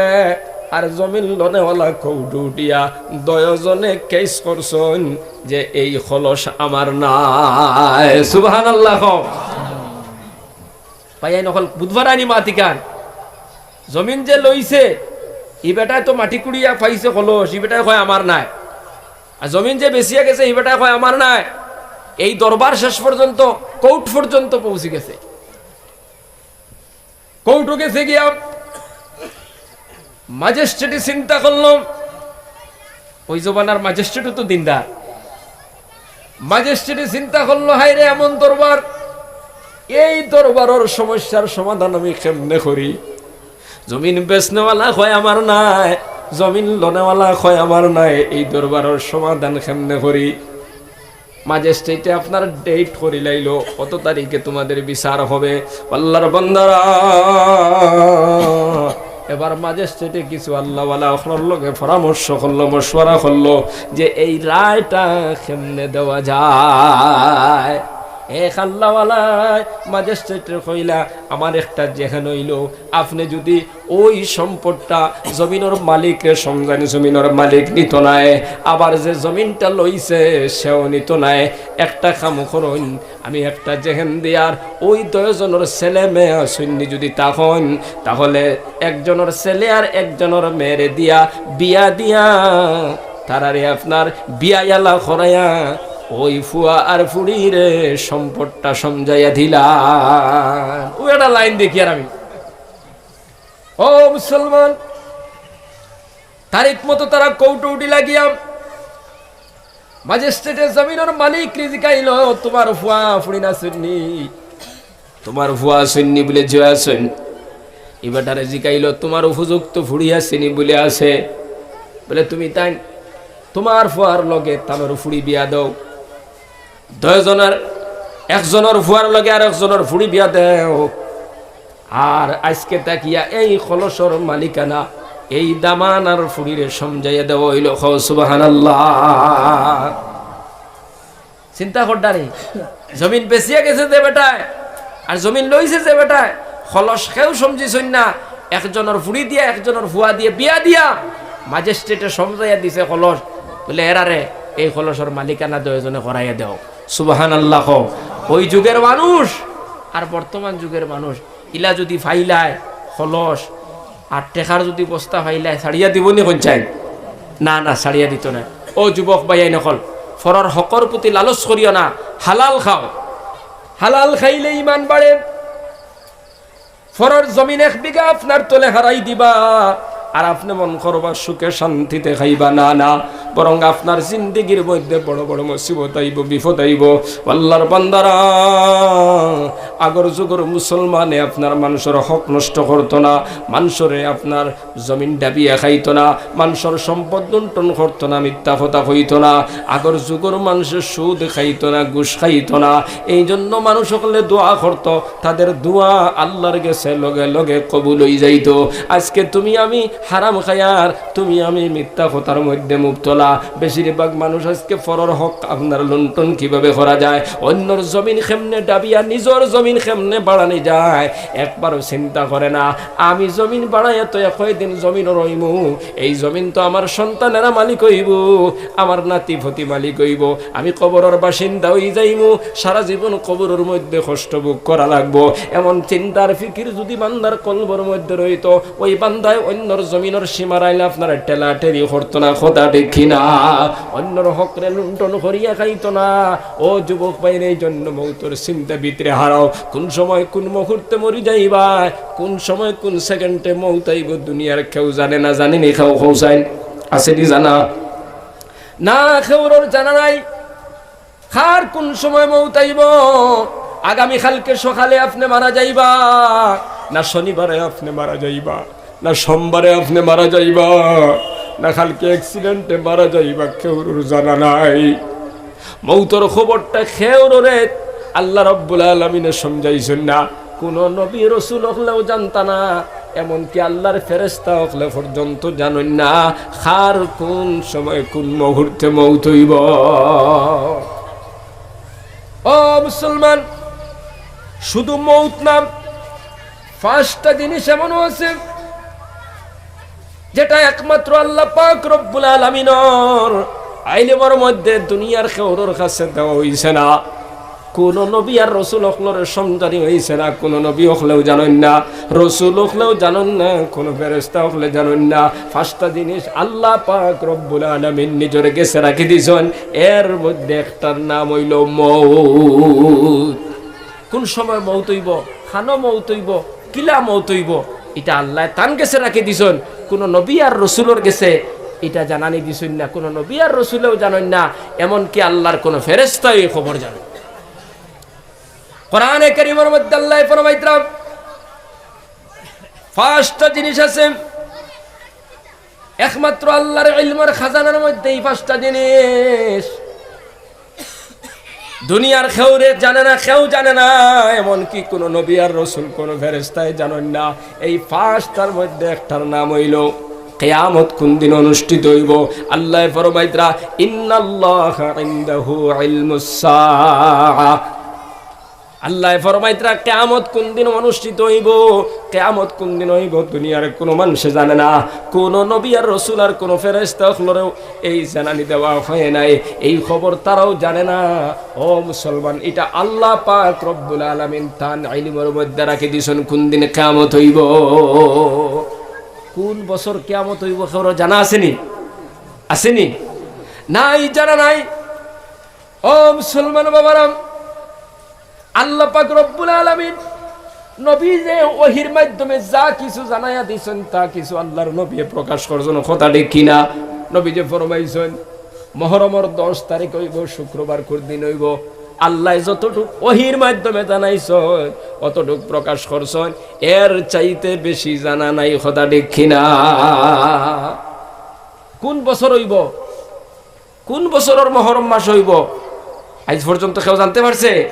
আর জমিন লনেওয়ালা কোর্টো উঠিয়া দুইজনে কেস করছইন যে এই কলস আমার নায়। সুবহানাল্লাহ কও। ভাইয়াইন অকল, বুঝবার আনি মাতিকান। জমিন যে লইছে, ই বেটায় তো মাটি কুড়িয়া পাইছে কলস, ই বেটায় কয়, "আমার নায়।" আর জমিন যে বেচিয়া গেছে, ই বেটায় কয়, "আমার নায়।" এই দরবার শেষ পর্যন্ত, কোর্ট পর্যন্ত পৌঁছি গেছে। কোর্টো গেছে গিয়া ম্যাজিস্ট্রেটে চিন্তা করলো, ওই জমানার ম্যাজিস্ট্রেটও তো দিনদার। ম্যাজিস্ট্রেটে চিন্তা করলো, "হায় রে, এমন দরবার, এই দরবারর সমস্যার সমাধান আমি কেমনে করি? জমিন বেচনেওয়ালা কয় আমার নায়, জমিন লনেওয়ালা কয় আমার নায়, এই দরবারর সমাধান কেমনে করি?" ম্যাজিস্ট্রেটে আপনার ডেট করি লাইলো, কত তারিখে তোমাদের বিচার হবে। আল্লার বন্দারা, এবার ম্যাজিস্ট্রেটে কিছু আল্লাহওয়ালা অকলর লগে পরামর্শ করলো, মশওয়ারা করলো যে এই রায়টা কেমনে দেওয়া যায়। এক আল্লাহওয়ালায় ম্যাজিস্ট্রেটরে কইলা, "আমার একটা জেহেন অইলো, আপনে যুদি ওই সম্পদটা জমিনর মালিকরে সমঝাইন, জমিনর মালিক নিতো নায়, আবার যে জমিনটা লইছে সেও নিতো নায়, একটা কাম করইন, আমি একটা জেহেন দিয়ার ওই দুইজনর ছেলে মেয়ে আছইননি যুদি থাকইন, তাহলে একজনর ছেলে আর একজনর মেয়েরে দিয়া বিয়া দিয়া তারারে আপনার বিয়াইয়ালা করাইয়া ওই ফুয়া আর ফুড়িরে সম্পদটা সমঝাইয়া দিলাম।" ও একটা লাইন দেখিয়ার আমি, ও মুসলমান, তারিখ মতো তারা কৌটো উঠি লাগিয়া ম্যাজিস্ট্রেটে জমিনর মালিকরে জিকাইলো, "তোমার ফুয়া ফুড়ি আছইননি? তোমার ফুয়া আছইননি?" বুলে, "জি আছইন।" ই বেটারে জিকাইলো, "তোমার উপযুক্ত ফুড়ি আছেনি?" বুলে, "আছে।" বুলে, "তুমি তাইন তোমার ফুয়ার লগে তানর ফুড়ি বিয়া দেও।" দুইজনর, একজনর ফুয়ার লগে আর একজনর ফুড়ি বিয়া দেও। আর আইজকে থাকিয়া এই কলসর মালিকানা, এই দামানার ফুড়িরে সমঝাইয়া দেওয়া অইলো। কও সুবহানাল্লাহ। চিন্তা কররা নি, জমিন বেচিয়া গেছে যে বেটায়, আর জমিন লইছে যে বেটায়, কলস কেউ সমঝিছইন না। একজনর ফুড়ি দিয়া, একজনর ফুয়া দিয়া বিয়া দিয়া ম্যাজিস্ট্রেটে সমঝাইয়া দিছে কলস, বুলে, "এরারে এই কলসর মালিকানা দুইজনে করাইয়া দেও।" সুবহানাল্লাহ কও। ওই যুগর মানুষ আর বর্তমান যুগর মানুষ, ইলা যুদি পাইলায় কলস আর টেকার যুদি বস্তা পাইলায়, ছাড়িয়া দিবো নি কইন চাইন? না, না, ছাড়িয়া দিতো নায়। ও যুবক ভাইয়াইন অকল, পরর হকর প্রতি লালচ করিও না, হালাল খাও। হালাল খাইলে ইমান বাড়ে। পরর জমিন এক বিঘা আপনার তলে হারাই দিবা, আর আপনে মন করবা সুখে শান্তিতে খাইবা, না, না, বরং আপনার জিন্দেগির মধ্যে বড় বড় মুসিবত আইবো, বিপদ আইবো। আল্লাহর বান্দারা, আগর যুগর মুসলমানে আপনার মানষর হক নষ্ট করতো না, মানষরে আপনার জমিন ডাবিয়া খাইতো না, মানষর সম্পদ লুণ্ঠন করতো না, মিথ্যা কথা কইতো না। আগর যুগর মানষে সুদ খাইতো না, ঘুষ খাইতো না। এই জন্য মানুষ অকলে দোয়া করতো, তাদের দোয়া আল্লাহর গেছে লগে লগে কবুল অই যাইতো। আইজকে তুমি আমি হারাম খাইয়ার, তুমি আমি মিথ্যা কথার মধ্যে মুবতলা। বেশিরভাগ মানুষ আইজকে পরর হক আপনার লুণ্ঠন কিভাবে করা যায়, অইন্যর জমিন কেমনে ডাবিয়া নিজর জমিন কেমনে বাড়ানি যায়, একবারও চিন্তা করে না। আমি জমিন বাড়াইয়া তো একই দিন জমিনো রইমু, এই জমিন তো আমার সন্তানেরা মালিক অইবো, আমার নাতি-পুতি মালিক অইবো, আমি কবরর বাসিন্দা অই যাইমু, সারা জীবন কবরর মধ্যে কষ্ট ভোগ করা লাগবো। এমন চিন্তার ফিকির যুদি বান্দার কলবর মধ্যে রইতো, ওই বান্দায় অইন্যর জমিনর সীমার আইলে আপনারে ঠেলাঠেলি করতো না, কথা ঠিক কি না? অইন্যর হকরে লুণ্ঠন করিয়া খাইতো না। ও যুবক ভাইরে, এই জন্য মৌতর চিন্তা ভিতরে হারাও, কোন সময় কোন মুহূর্তে মরি যাইবা, কোন সময় কোন সেকেন্ডে মৌত আইবো, দুনিয়ার কেউ জানে না। জানে নি কেউ? কও চাইন, আছে নি জানা? না, কেউরর জানা নাই। কার কোন সময় মৌত আইবো? আগামী কালকে সকালে আপনে মারা যাইবা, না শনিবারে আপনে মারা যাইবা, না সোমবারে আপনে মারা যাইবা, না কালকে অ্যাক্সিডেন্টে মারা যাইবা, কেউরর জানা নাই। মৌতর খবরটা কেউররে আল্লাহ রাব্বুল আলামিনে সমঝাইছইন না। কুনু নবী রসুল অকলেও জানতা না, এমনকি আল্লাহর ফেরেশতা অকলে পর্যন্ত জানইন না কার কোন সময় কোন মুহূর্তে মৌত অইবো। ও মুসলমান, শুধু মৌত না, পাঁচটা জিনিস এমনও আছে যেটা একমাত্র আল্লাহ পাক রব্বুল আলামিনর ইলমর মধ্যে দুনিয়ার কেউরর কাছে দেওয়া অইছে না। কুনু নবী আর রসুল অকলরে সমঝানি অইছে না, কুনু নবী অকলেও জানইন না, রসুল অকলেও জানইন না, কুনু ফেরেশতা অকলে জানইন না। পাঁচটা জিনিস আল্লাহ পাক রব্বুল আলামিন নিজর গেছে রাখি দিছইন, এর মধ্যে একটার নাম অইলো মৌত। কোন সময় মৌত অইবো, কানো মৌত অইবো, কিলা মৌত অইবো, ইটা আল্লায় তান গেছে রাখি দিছইন। কুনু নবী আর রসুলর গেছে ইটা জানানি দিছইন না, কুনু নবী আর রসুলেও জানইন না, এমনকি আল্লাহর কুনু ফেরেশতাও ই খবর জানইন না। কোরআনে কারীমর মধ্যে আল্লায় ফরমাইতরা, পাঁচটা জিনিস আছে, একমাত্র আল্লাহর ইলমর খাজানার মধ্যে ই পাঁচটা জিনিস। দুনিয়ার কেউরে জানে না, কেউ জানে না, এমনকি কোনো নবী আর রসুল, কোনো ফেরেশতায় জানইন না। এই পাঁচটার মধ্যে একটার নাম অইলো কিয়ামত কোন দিন অনুষ্ঠিত অইবো। আল্লায় ফরমাইতরা, "ইন্নাল্লাহা ইনদাহু ইলমুস সাআ।" আল্লায় ফরমাইতরা, কিয়ামত কোন দিন অনুষ্ঠিত অইবো, কিয়ামত কোন দিন অইবো, দুনিয়ার কোনো মানষে জানে না, কোনো নবী আর রসুল আর কোনো ফেরেশতা অকলরেও এই জানানি দেওয়া হয় নাই, এই খবর তারাও জানে না। ও মুসলমান, ইটা আল্লাহ পাক রব্বুল আলামিন তান ইলমর মধ্যে রাখি দিছইন কোন দিন কিয়ামত অইবো, কোন বছর কিয়ামত অইবো, কেউর জানা আছেনি? আছেনি? নাই, জানা নাই। ও মুসলমান বাবারাম, আল্লাহ পাক রব্বুল আলামিন নবীরে ওহির মাধ্যমে যা কিছু জানাইয়া দিছইন, তা কিছু আল্লাহর নবীয়ে প্রকাশ করছইন, কথা ঠিক কিনা? নবীজি ফরমাইছইন, মহরমর দশ তারিখ অইবো, শুক্রবার কুর দিন অইবো। আল্লায় যতটুক ওহির মাধ্যমে জানাইছইন, অতটুক প্রকাশ করছইন, এর চাইতে বেশি জানা নাই, কথা ঠিক কিনা? কোন বছর অইবো? কোন বছরর মহরম মাস অইবো? আইজ পর্যন্ত কেউ জানতে পারছে?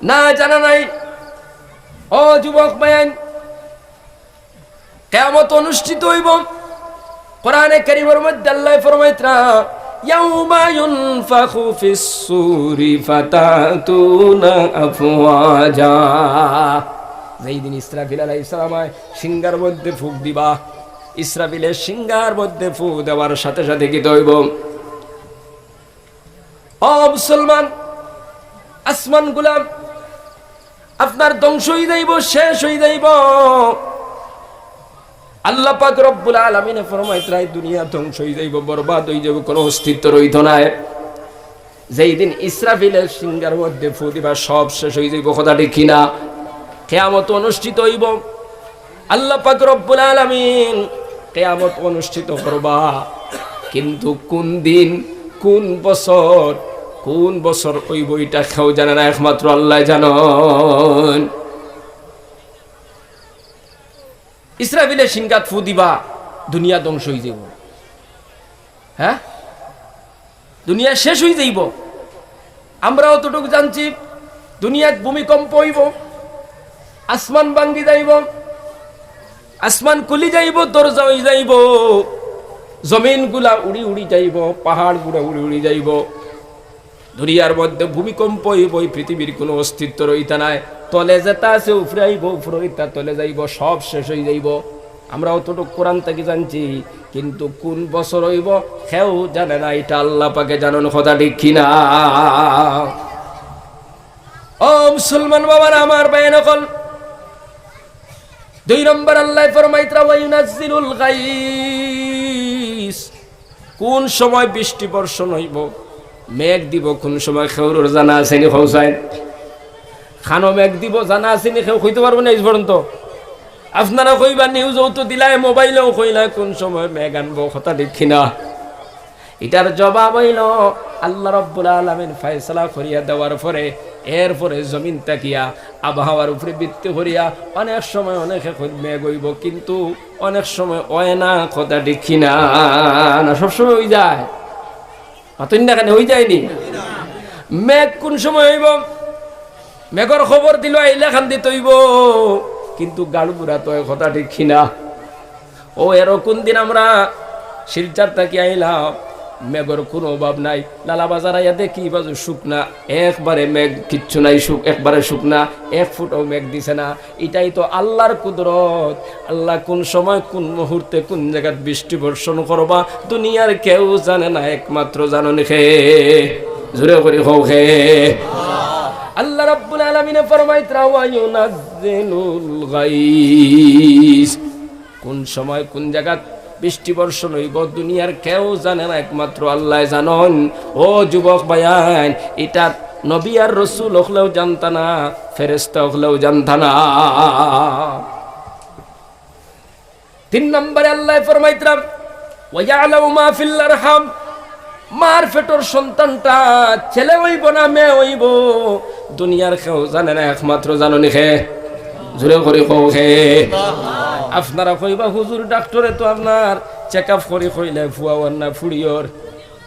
না, জানা নাই। ও যুবক ভাইয়াইন, কিয়ামত অনুষ্ঠিত অইবো। কোরআনে কারীমর মধ্যে আল্লায় ফরমাইতরা, "ইয়াউমা ইউনফাখু ফিস সূরি ফাতাতুনা আফওয়াজা।" যেই দিন ইসরাফিল আলাইহিস সালামায় শিঙ্গার মধ্যে ফুক দিবা, ইসরাফিলে শিঙ্গার মধ্যে ফুক দেওয়ার সাথে সাথে কিতা অইবো? ও মুসলমান, আসমানগুলা আপনার ধ্বংস অই যাইবো, শেষ অই যাইবো। আল্লাহ পাক রব্বুল আলামিনে ফরমাইতরা, দুনিয়া ধ্বংস অই যাইবো, বরবাদ অই যাইবো, কোনো অস্তিত্ব রইতো নায়। যেই দিন ইসরাফিলে শিঙ্গার মধ্যে ফু দিবা, সব শেষ অই যাইবো, কথা ঠিক কিনা? কিয়ামত অনুষ্ঠিত অইবো। আল্লাহ পাক রব্বুল আলামিন কিয়ামত অনুষ্ঠিত করবা, কিন্তু কোন দিন, কোন বছর, কোন বছর অইবো, ইটা কেউ জানে না, একমাত্র আল্লায় জানইন। ইসরাফিলে শিঙ্গাত ফু দিবা, দুনিয়া ধ্বংস অই যাইবো। হ্যাঁ, দুনিয়া শেষ অই যাইবো। আমরা অতটুক জানছি, দুনিয়াত ভূমিকম্প অইবো, আসমান ভাঙ্গি যাইবো, আসমান খুলি যাইবো, দরজা অই যাইবো, জমিনগুলা উড়ি উড়ি যাইবো, পাহাড়গুলা উড়ি উড়ি যাইবো। দুনিয়ার মধ্যে ভূমিকম্প অইবো, এই পৃথিবীর কোনো অস্তিত্ব রইতা নায়। তলে যেটা আছে উপরে আইবো, উপরে ইটা তলে যাইবো, সব শেষ অই যাইবো। আমরা অতটুক কোরআন থাকি জানছি, কিন্তু কোন বছর অইবো কেউ জানে না, ইটা আল্লাহ পাকে জানইন, কথা ঠিক কিনা? ও মুসলমান বাবারা, আমার ভাইয়াইন অকল, দুই নম্বর আল্লায় ফরমাইতরা, "ওয়া ইউনাজ্জিলুল গাইস।" কোন সময় বৃষ্টি বর্ষণ অইবো, মেঘ দিবো, কোন সময় কেউর জানা আছেনি, কও চাই? কানো মেঘ দিবো, জানা আছেনি, কেউ কইতো পারবো না আইজ পর্যন্ত। আপনারা কইবা, নিউজও তো দিলায়, মোবাইলেও কইলায়, কোন সময় মেঘ আনবো, কথা ঠিক কিনা? ইটার জবাব অইলো, আল্লাহ রব্বুল আলামিন ফয়সালা করিয়া দেওয়ার পরে, এরপরে জমিন থাকিয়া আবহাওয়ার উপরে ভিত্তি করিয়া অনেক সময় অনেকে কইন মেঘ অইবো, কিন্তু অনেক সময় অয় না, কথা ঠিক কিনা? না, সব সময় অই যায়? মাতইন না কেনে, অই যায়নি? মেঘ কোন সময় অইবো? মেঘর খবর দিলো, আইলে খান্দিত অইবো, কিন্তু গাড়ুবুড়া তো অয়, কথা ঠিক কিনা? ও এরকম দিন আমরা শিলচর থাকি আইলাম, মেঘর কোনো অভাব নাই। লালাবাজার আইয়া দেখি, ই বাজু শুকনা, একবারে মেঘ, কিচ্ছু নাই, শুক-, একবারে শুকনা, এক ফুটও মেঘ দিছে না। ইটাই তো আল্লাহর কুদরত। আল্লাহ কোন সময়, কোন মুহূর্তে, কোন জাগাত বৃষ্টি বর্ষণ করবা, দুনিয়ার কেউ জানে না, একমাত্র জানইন কে? জোরে করি কও কে? আল্লাহ রাব্বুল আলামিনে ফরমাইতরা, "ওয়া ইউনাজ্জিলুল গাইস।" কোন সময়, কোন জাগাত বৃষ্টি বর্ষণ অইবো, দুনিয়ার কেউ জানে না, একমাত্র আল্লায় জানইন। ও যুবক ভাইয়াইন, ইটা নবী আর রসুল অকলেও জানতা না, ফেরেশতা অকলেও জানতা না। তিন নম্বরে আল্লায় ফরমাইতরা, "ওয়া ইয়ালামু মা ফিল আরহাম।" মার পেটর সন্তানটা ছেলে অইবো না মেয়ে অইবো, দুনিয়ার কেউ জানে না, একমাত্র জানইন কে? জোরে করি কও কে? আপনারা কইবা, "হুজুর, ডাক্তরে তো আপনার চেক আপ করি কইলে ফুয়া অর না ফুড়ি অর।"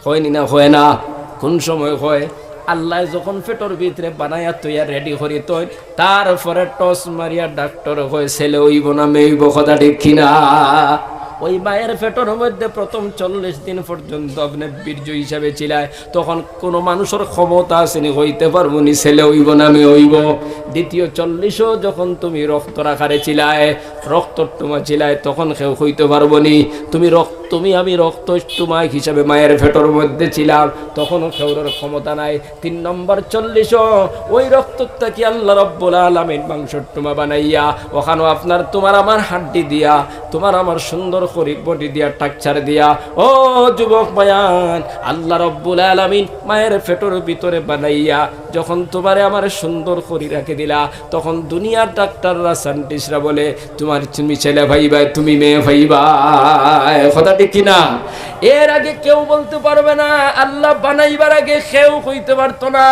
কয়নি না, কয় না? কোন সময় কয়? আল্লায় যখন পেটর ভিতরে বানাইয়া তৈয়া রেডি করি তইন, তারপরে টস মারিয়া ডাক্তরে কয় ছেলে অইবো না মেয়ে অইবো, কথা ঠিক কিনা? ওই মায়ের পেটর মধ্যে প্রথম চল্লিশ দিন পর্যন্ত আপনে বীর্য হিসাবে ছিলায়, তখন কোনো মানুষর ক্ষমতা আছেনি কইতে পারবো নি ছেলে অইবো না মেয়ে অইবো। দ্বিতীয় চল্লিশও যখন তুমি রক্তর আকারে ছিলায়, রক্তর টুমা ছিলায়, তখন কেউ কইতে পারবো নি। তুমি রক্ত, তুমি আমি রক্তর টুমা হিসাবে মায়ের পেটর মধ্যে ছিলাম, তখনও কেউরর ক্ষমতা নাই। তিন নম্বর চল্লিশও ওই রক্তর থাকি আল্লাহ রব্বুল আলামিন মাংসর টুমা বানাইয়া, ওখানো আপনার, তোমার আমার হাড্ডি দিয়া, তোমার আমার সুন্দর করি বডি দিয়া, স্ট্রাকচার দিয়া, ও যুবক বায়ান, আল্লাহ রব্বুল আলামিন মায়ের পেটর ভিতরে বানাইয়া যখন তোমারে আমারে সুন্দর করি রাখি দিলা, তখন দুনিয়ার ডাক্তাররা, সায়েন্টিস্টরা বলে, তোমার, তুমি ছেলে পাইবায়, তুমি মেয়ে পাইবায়, কথা ঠিক কিনা? এর আগে কেউ বলতে পারবে না, আল্লাহ বানাইবার আগে কেউ কইতে পারতো না।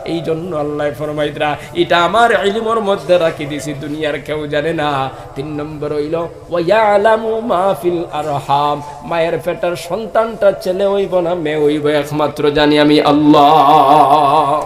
এই জন্য আল্লায় ফরমাইতরা, ইটা আমার ইলমর মধ্যে রাখি দিছি, দুনিয়ার কেউ জানে না। তিন নম্বর অইলো, ওয়া ইয়ালামু মা ফিল আরহাম, মায়ের পেটর সন্তানটা ছেলে অইবো না মেয়ে অইবো, একমাত্র জানি আমি আল্লাহ।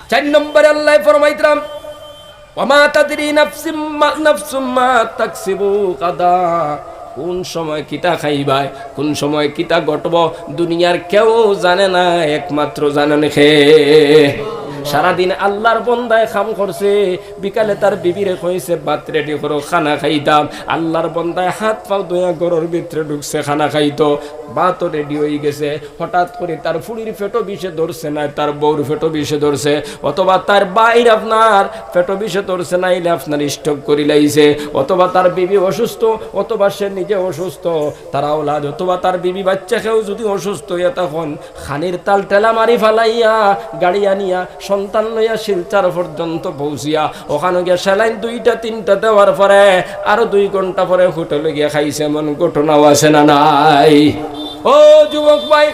চার নম্বরে আল্লায় ফরমাইতরা, ওয়া মা তাদরি নাফসিম মা, নাফসুম মা তাকসিবু গাদা। কোন সময় কিতা খাইবায়, কোন সময় কিতা ঘটবো, দুনিয়ার কেউ জানে না, একমাত্র জানইন কে? সারাদিন আল্লাহর বন্দায় কাম করছে, বিকালে তার বিবিরে কইছে, "ভাত রেডি করো, খানা খাইতাম।" আল্লাহর বন্দায় হাত পাও ধইয়া ঘরর ভিতরে ঢুকছে, খানা খাইতো, ভাতও রেডি অইগেছে। হঠাৎ করি তার ফুড়ির পেটো বিষে ধরছে না, তার বউর পেটো বিষে ধরছে, অথবা তার ভাইর আপনার পেটো বিষে ধরছে, নাইলে আপনার স্ট্রোক করিলাইছে, অথবা তার বিবি অসুস্থ, অথবা সে নিজে অসুস্থ, তার আওলাদ অথবা তার বিবি বাচ্চা কেউ যুদি অসুস্থ অইয়া তখন খানির তাল ঠেলা মারি ফালাইয়া গাড়ি আনিয়া সন্তান লইয়া শিলচর পর্যন্ত পৌঁছিয়া ওখানো গিয়া সেলাইন দুইটা তিনটা দেওয়ার পরে আরো দুই ঘন্টা পরে হোটেলো গিয়া খাইছে, এমন ঘটনাও আছে না নাই? ও যুবক ভাই,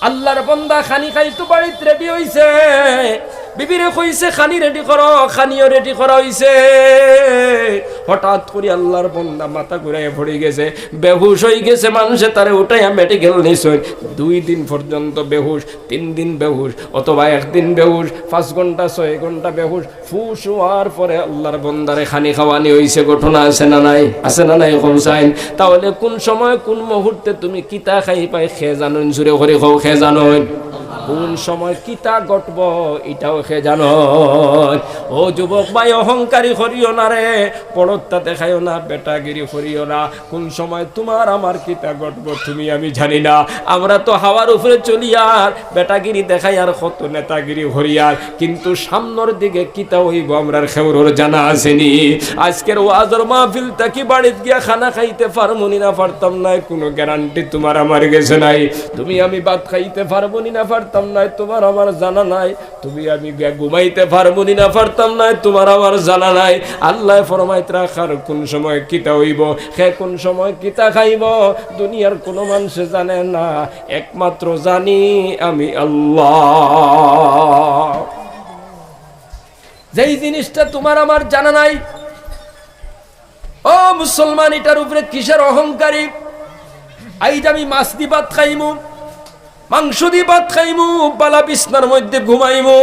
আল্লাহর বন্দা খানি খাইতো বাড়িত রেডি অইছে, বিবিরে কইছে, "খানি রেডি করো", খানিও রেডি করা অইছে। হঠাৎ করি আল্লাহর বন্দা মাথা ঘুরাইয়া পড়ি গেছে, বেহুশ অইগেছে, মানষে তারে উঠাইয়া মেডিকেল নিছইন। দুই দিন পর্যন্ত বেহুশ, তিন দিন বেহুশ, অথবা একদিন বেহুশ, পাঁচ ঘন্টা, ছয় ঘন্টা বেহুশ। হুশ অওয়ার পরে আল্লাহর বন্দারে খানি খাওয়ানি অইছে, ঘটনা আছে না নাই? আছে না নাই? কউছাইন। তাহলে কোন সময়, কোন মুহূর্তে তুমি কিতা খাইবায়, কে জানইন? জুরে করি কও, কে জানইন? কোন সময় কিতা ঘটবো, ইটাও কে জানইন? ও যুবক ভাই, অহংকারী করিও না রে, বড়ত্ব দেখাইও না, বেটাগিরি করিও না। কোন সময় তোমার আমার কিতা ঘটবো, তুমি আমি জানি না। আমরা তো হাওয়ার উপরে চলি আর বেটাগিরি দেখাই আর কত নেতাগিরি করি আর, কিন্তু সামনর দিকে কিতা অইবো, আমরার কেউরর জানা আছেনি। আজকের ওয়াজর মাহফিল থাকি বাড়িত গিয়া খানা খাইতে পারমুনি না পারতাম নায়, কুনু গ্যারান্টি তোমার আমার গেছে নাই। তুমি আমি ভাত খাইতে পারমুনি না পারতাম নায়, তোমার আমার জানা নাই। তুমি আমি গিয়া ঘুমাইতে পারমুনি না পারতাম নায়, তোমার আমার জানা নাই। আল্লায় ফরমাইতরা, কার কোন সময় কিতা অইবো, কে কোন সময় কিতা খাইবো, দুনিয়ার কুনু মানষে জানে না, একমাত্র জানি আমি আল্লাহ। যেই জিনিসটা তোমার আমার জানা নাই, ও মুসলমান, ইটার উপরে কিসের অহংকারী? আইজ আমি মাছ দি ভাত খাইমু, মাংস দি ভাত খাইমু, বালা বিছনার মধ্যে ঘুমাইমু।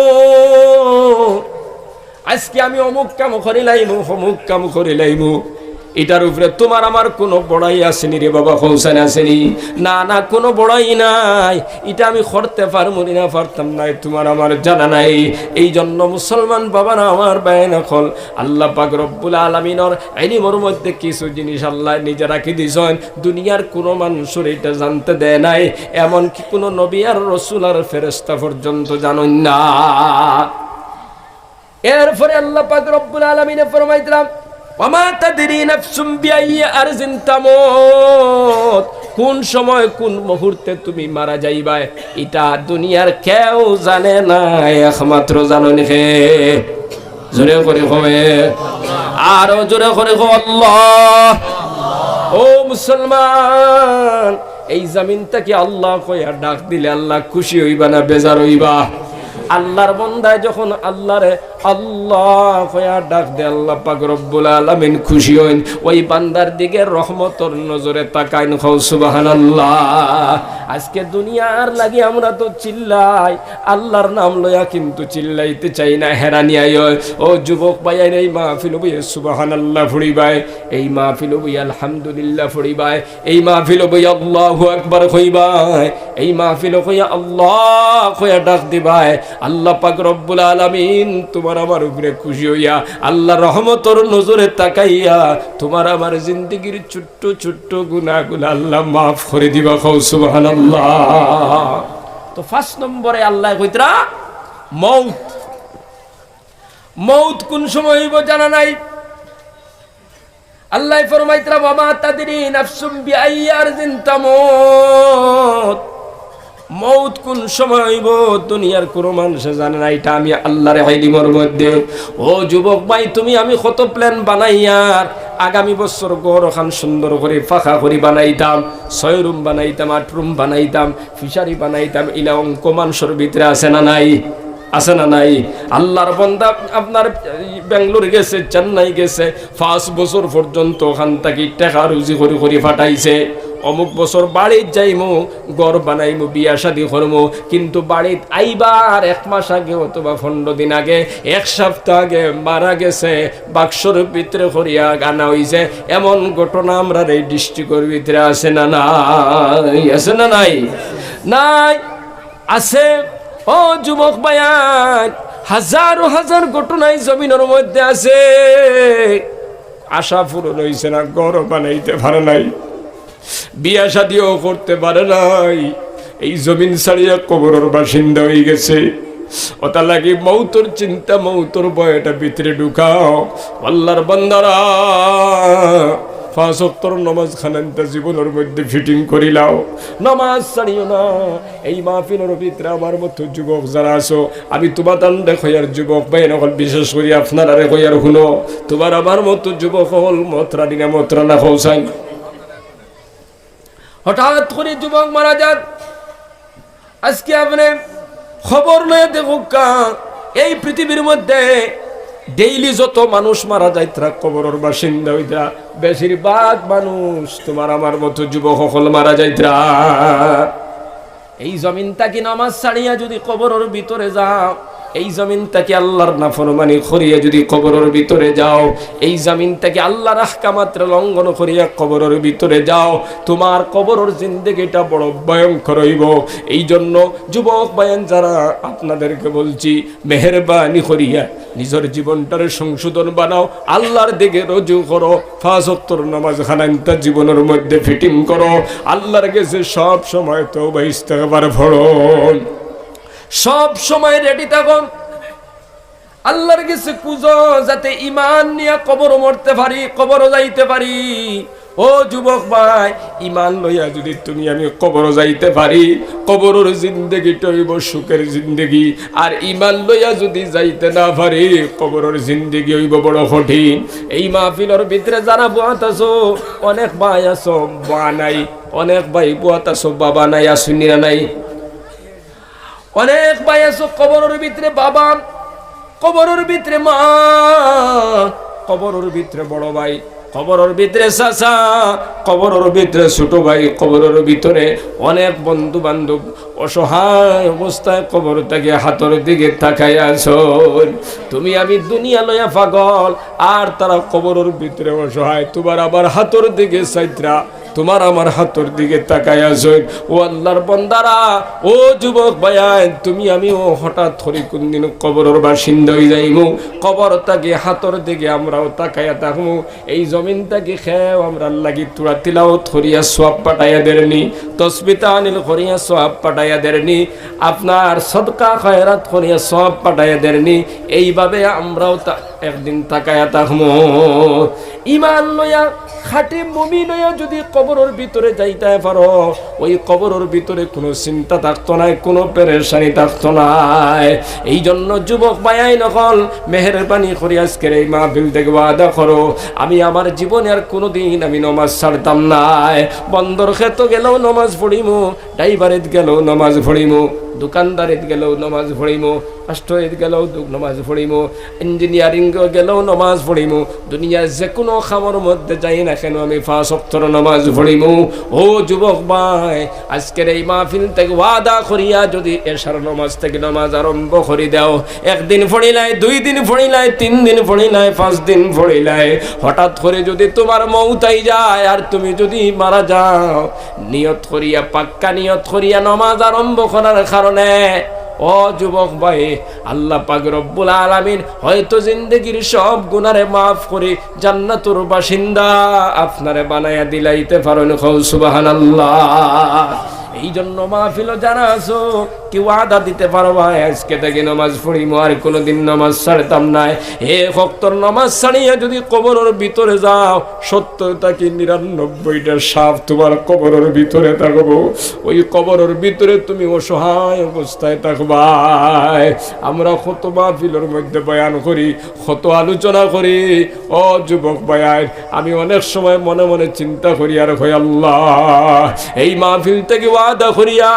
আজকে আমি অমুক কাম করিলাইমু, অমুক কাম করিলাইমু। ইটার উপরে তোমার আমার কুনু বড়াই আছেনি রে বাবা, কউছাইন আছেনি? না, না, কুনু বড়াই নাই। ইটা আমি করতে পারমুনি না পারতাম নায়, তোমার আমার জানা নাই। এই জন্য মুসলমান বাবারা আমার, ভাইয়াইন অকল, আল্লাহ পাক রব্বুল আলামিনর ইলমর মধ্যে কিছু জিনিস আল্লায় নিজে রাখি দিছইন, দুনিয়ার কুনু মানষরে ইটা জানতে দেয় নাই, এমনকি কুনু নবী আর রসুল আর ফেরেশতা পর্যন্ত জানইন না। এরপরে আল্লাহ পাক রব্বুল আলামিনে ফরমাইতরা, "ওয়া মা তাদরি নাফসুম বিআইয়ি আরদিন তামুত।" কোন সময়, কোন মুহূর্তে তুমি মারা যাইবায়, ইটা দুনিয়ার কেউ জানে না, একমাত্র জানইন কে? জোরে করি কও, আরো জোরে করি কও, আল্লাহ। ও মুসলমান, এই জমিন থাকি আল্লাহ কইয়া ডাক দিলে আল্লাহ খুশি অইবা না বেজার অইবা? আল্লাহর বন্দায় যখন আল্লাহরে আল্লাহ কইয়া ডাক দে, আল্লাহ পাক রব্বুল আলামিন খুশি অইন, ওই বান্দার দিকে রহমতর নজরে তাকাইন। কও সুবহানাল্লাহ। আজকে দুনিয়ার লাগি আমরা তো চিল্লাই, আল্লাহর নাম লইয়া কিন্তু চিল্লাইতে চাই না, হেরানি আয়। ও যুবক ভাইয়াইন, এই মাহফিলো বইয়া সুবহানাল্লাহ পড়িবায়, এই মাহফিলো বইয়া আলহামদুলিল্লাহ পড়িবায়, এই মাহফিলো বইয়া আল্লাহু আকবার কইবায়, এই মাহফিলো কইয়া আল্লাহ কইয়া ডাক দিবায়। আল্লাহ পাক রব্বুল আলামিন তুমার আমার উপরে খুশি অইয়া, আল্লাহ রহমতর নজরে তাকাইয়া তুমার আমার জিন্দেগির ছোট্ট ছোট্ট গুনাহগুলা আল্লাহ মাফ করি দিবা। কও সুবহানাল্লাহ। তো পাঁচ নম্বরে আল্লায় কইতরা মউত। মউত কুন সময় অইবো জানা নাই। আল্লায় ফরমাইতরা, "ওয়া মা তাদরি নাফসুম বিআইয়ি আরদিন তামুত।" মউত কুন সময় অইবো দুনিয়ার কুনু মানষে জানে না, ইটা আমি আল্লাহর ইলিমর মধ্যে। ও যুবক ভাই, তুমি আমি কত plan বানাইয়ার, আগামী বছর ঘর অখান সুন্দর করি পাকা করি বানাইতাম, ছয় room বানাইতাম, আট room বানাইতাম, fishery বানাইতাম, ইলা অঙ্ক মানষর ভিতরে আছে না নাই? আছে না নাই? আল্লাহর বান্দা আপনার বেঙ্গালোর গেছে, চেন্নাই গেছে, পাঁচ বছর পর্যন্ত অখান থাকি টেকা রুজি করি করি ফাটাইছে। অমুক বছর বাড়িত যাইমু, ঘর বানাইমু, বিয়া শাদি করমু, কিন্তু বাড়িত আইবার এক মাস আগে অথবা পনেরো দিন আগে, এক সপ্তাহ আগে মারা গেছে, বাক্সর ভিতরে করিয়া আনা অইছে। এমন ঘটনা আমরার এই district-অর ভিতরে আছে না নাই? আছে না নাই? নাই। আছে। ও যুবক ভাইয়াইন, হাজারো হাজার ঘটনা এই জমিনর মধ্যে আছে। আশা পূরণ অইছে না, ঘর বানাইতে পারে নাই, বিয়া শাদিও করতে পারে নাই, এই জমিন ছাড়িয়া কবরর বাসিন্দা অইগেছে। অতার লাগি মউতর চিন্তা, মউতর ভয় ইটা ভিতরে ঢুকাও। আল্লাহর বান্দারা, পাঁচ ওয়াক্তর নমাজ খানাইন্তা জীবনর মধ্যে fitting করিলাও, নমাজ ছাড়িও না। এই মাহফিলর ভিতরে আমার মতো যুবক যারা আছো, আমি তুমাতানরে কইয়ার, যুবক ভাইয়াইন অকল, বিশেষ করি আপনারারে কইয়ার, হুনো, তুমার আমার মতো যুবক অকল মতরা দিনা মতরা না কওছাইন। হঠাৎ করি যুবক মারা যার, আজকে আপনে খবর লইয়া দেখউক্কা, এই পৃথিবীর মধ্যে daily যত মানুষ মারা যাইতরা, কবরর বাসিন্দা অইতরা, বেশিরভাগ মানুষ তুমার আমার মতো যুবক অকল মারা যাইতরা। এই জমিন থাকি নামাজ ছাড়িয়া যুদি কবরর ভিতরে যাও, এই জমিন থাকি আল্লাহর নাফরমানি করিয়া যুদি কবরর ভিতরে যাও, এই জমিন থাকি আল্লাহর আহকামাতরে লঙ্ঘন করিয়া কবরর ভিতরে যাও, তুমার কবরর জিন্দেগিটা বড় ভয়ঙ্কর অইবো। এই জন্য যুবক ভাইয়াইন যারা, আপনাদেরকে বলছি, মেহেরবানি করিয়া নিজর জীবনটারে সংশোধন বানাও, আল্লাহর দিকে রুজু করো, পাঁচ ওয়াক্তর নামাজ খানাইন্তা জীবনর মধ্যে fitting করো, আল্লাহর গেছে সব সময় তওবা ইস্তেগফার পড়ো, সব সময় ready থাকো, আল্লাহর গেছে খুঁজো, যাতে ইমান নিয়া কবরো মরতে পারি, কবরো যাইতে পারি। ও যুবক ভাই, ইমান লইয়া যুদি তুমি আমি কবরো যাইতে পারি, কবরর জিন্দেগিটা অইবো সুখের জিন্দেগি। আর ইমান লইয়া যুদি যাইতে না পারি, কবরর জিন্দেগি অইবো বড় কঠিন। এই মাহফিলর ভিতরে যারা বওয়াত আছো, অনেক ভাই আছো বা নাই, অনেক ভাই বওয়াত আছো, বাবা নাই, আছইন নি না নাই? অনেক ভাই আছো কবরর ভিতরে বাবা, কবরর ভিতরে মা, কবরর ভিতরে বড় ভাই, কবরর ভিতরে চাচা, কবরর ভিতরে ছোট ভাই, কবরর ভিতরে অনেক বন্ধু বান্ধব অসহায় অবস্থায় কবর থাকি হাতর দিকে তাকাইয়া আছইন। তুমি আমি দুনিয়া লইয়া পাগল, আর তারা কবরর ভিতরে অসহায়, তুমার আমার হাতর দিকে চাইতরা। তুমার আমার হাতর দিকে তাকাইয়া আছইন। ও আল্লাহর বান্দারা, ও যুবক ভাইয়াইন, তুমি আমিও হঠাৎ করি কুনদিন কবরর বাসিন্দা অইযাইমু। কবর থাকি হাতর দিকে আমরাও তাকাইয়া থাকমু। এই জমিন থাকি কেউ আমরার লাগি থুড়া তিলাওত করিয়া সওয়াব পাঠাইয়া দেরনি, তসবি তাহলিল করিয়া সওয়াব পাঠাইয়া দেরনি, আপনার সদকা খয়রাত করিয়া সওয়াব পাঠাইয়া দেরনি। এইভাবে আমরাও তা-, একদিন তাকাইয়া থাকমু। ইমান লইয়া, খাঁটি মুমিন অইয়া যুদি কবরর ভিতরে যাইতায় পারো, ওই কবরর ভিতরে কুনু চিন্তা থাকতো নায়, কুনু পেরেশানি থাকতো নায়। এই জন্য যুবক ভাইয়াইন অকল, মেহেরবানি করি আজকের এই মাহফিল থাকি ওয়াদা করো, আমি আমার জীবনে আর কুনুদিন আমি নমাজ ছাড়তাম নায়। বন্দর খেতো গেলেও নমাজ পড়িমু, ড্রাইভারিত গেলেও নমাজ পড়িমু, দোকানদারিত গেলেও নমাজ পড়িমু, মাস্টরিত গেলেও দু-, নমাজ পড়িমু, ইঞ্জিনিয়ারিং গেলেও নমাজ পড়িমু, দুনিয়ার যে কুনু কামর মধ্যে যাই না কেন আমি পাঁচ ওয়াক্তর নমাজ পড়িমু। ও যুবক ভাই, আজকের এই মাহফিল থাকি ওয়াদা করিয়া যুদি এশার নমাজ থাকি নমাজ আরম্ভ করি দেও, একদিন পড়িলায়, দুই দিন পড়িলায়, তিন দিন পড়িলায়, পাঁচ দিন পড়িলায়, হঠাৎ করি যুদি তুমার মউত আই যায় আর তুমি যুদি মারা যাও, নিয়ত করিয়া, পাক্কা নিয়ত করিয়া নমাজ আরম্ভ করার কারণে, ও যুবক ভাই, আল্লাহ পাক রব্বুল আলামিন হয়তো জিন্দেগির সব গুনারে মাফ করি জান্নাতুর বাসিন্দা আপনারে বানাইয়া দিলাইতে পারইন। কও সুবহানাল্লাহ। এই জন্য মাহফিলো যারা আছো, কি ওয়াদা দিতে পারবায়, আজকে থাকি নমাজ পড়িমু, আর কুনুদিন নমাজ ছাড়তাম নায়। এক ওয়াক্তর নমাজ ছাড়িয়া যুদি কবরর ভিতরে যাও, সত্তর থাকি নিরানব্বইটা সাপ তুমার কবরর ভিতরে থাকবো। ওই কবরর ভিতরে তুমি অসহায় অবস্থায় থাকবায়। আমরা কত মাহফিলর মধ্যে বয়ান করি, কত আলোচনা করি। ও যুবক ভাইয়াইন, আমি অনেক সময় মনে মনে চিন্তা করি আর কই, আল্লাহ, এই মাহফিল থাকি ওয়াদা করিয়া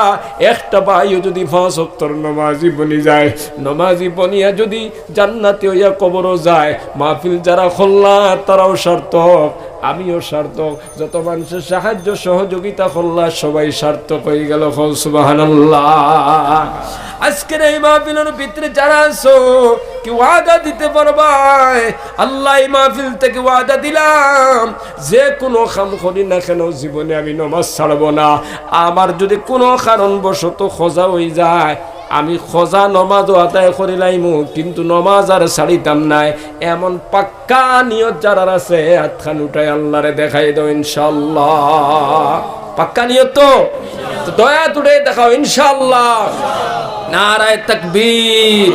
একটা ভাইও যুদি পাঁচ ওয়াক্তর নমাজি বনি যায়, নমাজি বনিয়া যুদি জান্নাতি অইয়া কবরো যায়, মাহফিল যারা করলা তারাও সার্থক, আমিও সার্থক, যত মানষে সাহায্য সহযোগিতা করলা সবাই সার্থক অইগেলো। কও সুবহানাল্লাহ। আজকের এই মাহফিলর ভিতরে যারা আছো, কি ওয়াদা দিতে পারবায়, আল্লাহ, এই মাহফিল থাকি ওয়াদা দিলাম, যে কুনু কাম করি না কেন জীবনে আমি নমাজ ছাড়বো না। আমার যুদি কুনু কারণবশত কাজা অই যায়, আমি কাজা নমাজও আদায় করিলাইমু, কিন্তু নমাজ আর ছাড়িতাম নায়। এমন পাক্কা নিয়ত যারার আছে, আতখান উঠাই আল্লারে দেখাই দেও ইনশাআল্লাহ। পাক্কা নিয়ত তো? তো দয়া তুলে দেখাও ইনশাআল্লাহ। নারায়ে তাকবীর,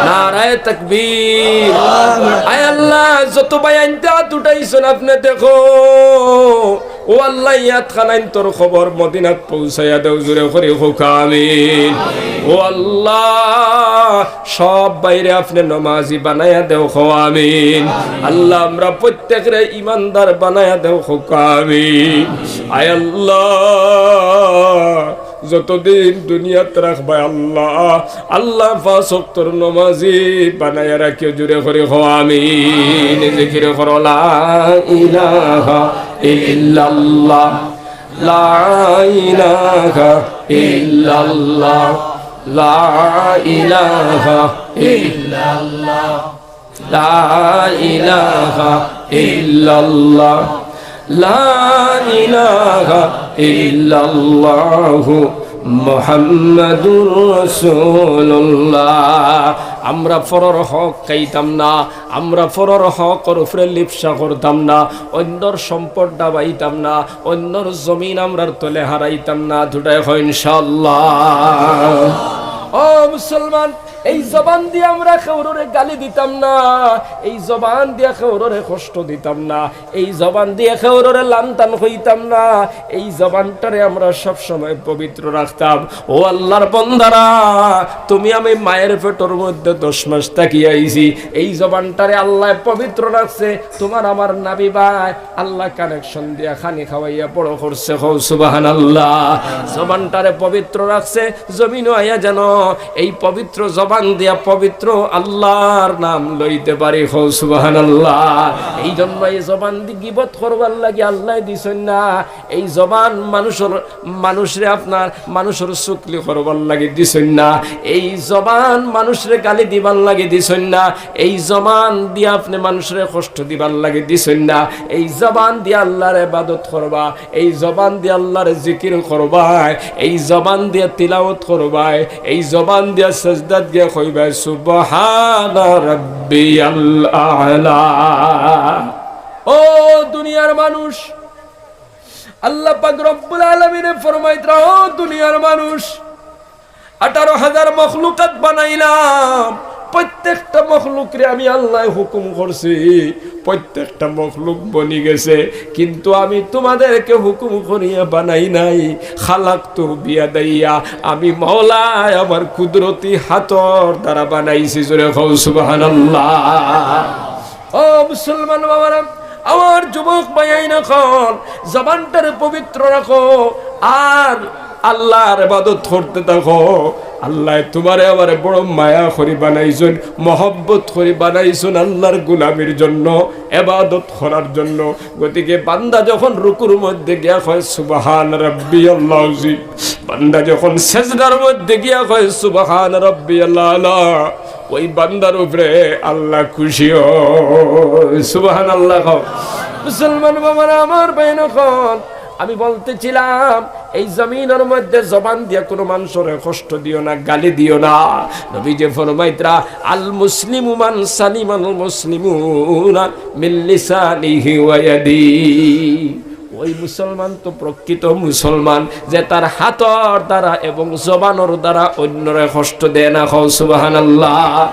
নারায়ে তাকবীর। আয় আল্লাহ, যত ভাইয়াইন্তে আত উঠাইছইন আপনে দেখো, ও আল্লাহ, ই আতখানাইন্তর খবর মদিনাত পৌঁছাইয়া দেও, জুরে করি কউক্কা আমিন। ও আল্লাহ, সব ভাইরে আপনে নমাজি বানাইয়া দেও, কও আমিন। আল্লাহ, আমরা প্রত্যেকরে ইমানদার বানাইয়া দেও, কউক্কা আমিন। আয় আল্লাহ, যতদিন দুনিয়াত রাখবায় আল্লাহ, আল্লাহ পাঁচ ওয়াক্তর নমাজি বানাইয়া রাখিও, জুরে করি কও আমিন। জিকির করো, লা ইলাহা ইল্লাল্লাহ, লা ইলাহা ইল্লাল্লাহ, লা ইলাহা ইল্লাল্লাহ। লা ইলাহা ইল্লাল্লাহ, লা ইলাহা ইল্লাল্লাহু মুহাম্মাদুর রাসূলুল্লাহ। আমরা পরর হক খাইতাম না, আমরা পরর হকর উপরে লিপ্সা করতাম না, অইন্যর সম্পদ ডাবাইতাম না, অইন্যর জমিন আমরার তলে হারাইতাম না। দুটাই হয় ইনশাআল্লাহ। ও মুসলমান, এই জবান দিয়া আমরা কেউররে গালি দিতাম না, এই জবান দিয়া কেউররে কষ্ট দিতাম না, এই জবান দিয়া কেউররে লানতান কইতাম না, এই জবানটারে আমরা সব সময় পবিত্র রাখতাম। ও আল্লাহর বন্দারা, তুমি আমি মায়ের পেটর মধ্যে দশ মাস থাকি আইছি, এই জবানটারে আল্লায় পবিত্র রাখছে। তুমার আমার নাবি ভাই আল্লাহ কানেকশন দিয়া খানি খাওয়াইয়া বড় করছে। কও সুবহানাল্লাহ। জবানটারে পবিত্র রাখছে, জমিনো আইয়া যেন এই পবিত্র জবান দিয়া পবিত্র আল্লাহর নাম লইতে পারি। কও সুবহানাল্লাহ। এই জন্য এই জবান দি গিবত করবার লাগি আল্লায় দিছইন না। এই জবান মানুষর, মানুষরে আপনার, মানুষর চুগলি করবার লাগি দিছইন না। এই জবান মানুষরে গালি দিবার লাগি দিছইন না। এই জবান দিয়া আপনে মানুষরে কষ্ট দিবার লাগি দিছইন না। এই জবান দিয়া আল্লাহর ইবাদত করবা, এই জবান দিয়া আল্লাহর জিকির করবায়, এই জবান দিয়া তিলাওয়াত করবায়, এই জবান দিয়া সেজদাত গিয়া কইবায়, সুবহানা রাব্বিয়াল আ'লা। ও দুনিয়ার মানুষ, আল্লাহ পাক রব্বুল আলামিনে ফরমাইতরা, ও দুনিয়ার মানুষ, আঠারো হাজার মখলুকাত বানাইলাম, প্রত্যেকটা মখলুকরে আমি আল্লায় হুকুম করছি, প্রত্যেকটা মখলুক বনি গেছে, কিন্তু আমি তুমাদেরকে হুকুম করিয়া বানাই নাই। খালাকতু বিয়াদাইয়া, আমি মওলায় আমার কুদরতি হাতর দ্বারা বানাইছি। জোরে কও সুবহানাল্লাহ। ও মুসলমান বাবারা, আমার যুবক ভাইয়াইন, অখন জবানটারে পবিত্র রাখো। আর আল্লাহর ইবাদত করতে থাকো। আল্লায় তুমারে আমারে বড় মায়া করি বানাইছইন, মহব্বত করি বানাইছইন আল্লাহর গোলামির জন্য, ইবাদত করার জন্য। গতিকে বান্দা যখন রুকুর মধ্যে গিয়া কয়, "সুবহান রাব্বিয়াল আযীম", বান্দা যখন সেজদার মধ্যে গিয়া কয়, "সুবহান রাব্বিয়াল আলা", ওই বান্দার উপরে আল্লাহ খুশি অয়। সুবহানাল্লাহ কও। মুসলমান বাবারা, আমার ভাইরা অকল, আমি বলতেছিলাম, এই জমিনর মধ্যে জবান দিয়া কোনো মানুষরে কষ্ট দিও না, গালি দিও না। নবীজি ফরমাইতরা, "আল মুসলিমু মান সালিমাল মুসলিমুনা মিন লিসানিহি ওয়া ইয়াদিহি।" ওই মুসলমান তো প্রকৃত মুসলমান, যে তার হাতর দ্বারা এবং জবানর দ্বারা অন্যরে কষ্ট দেয় না। কও সুবহানাল্লাহ।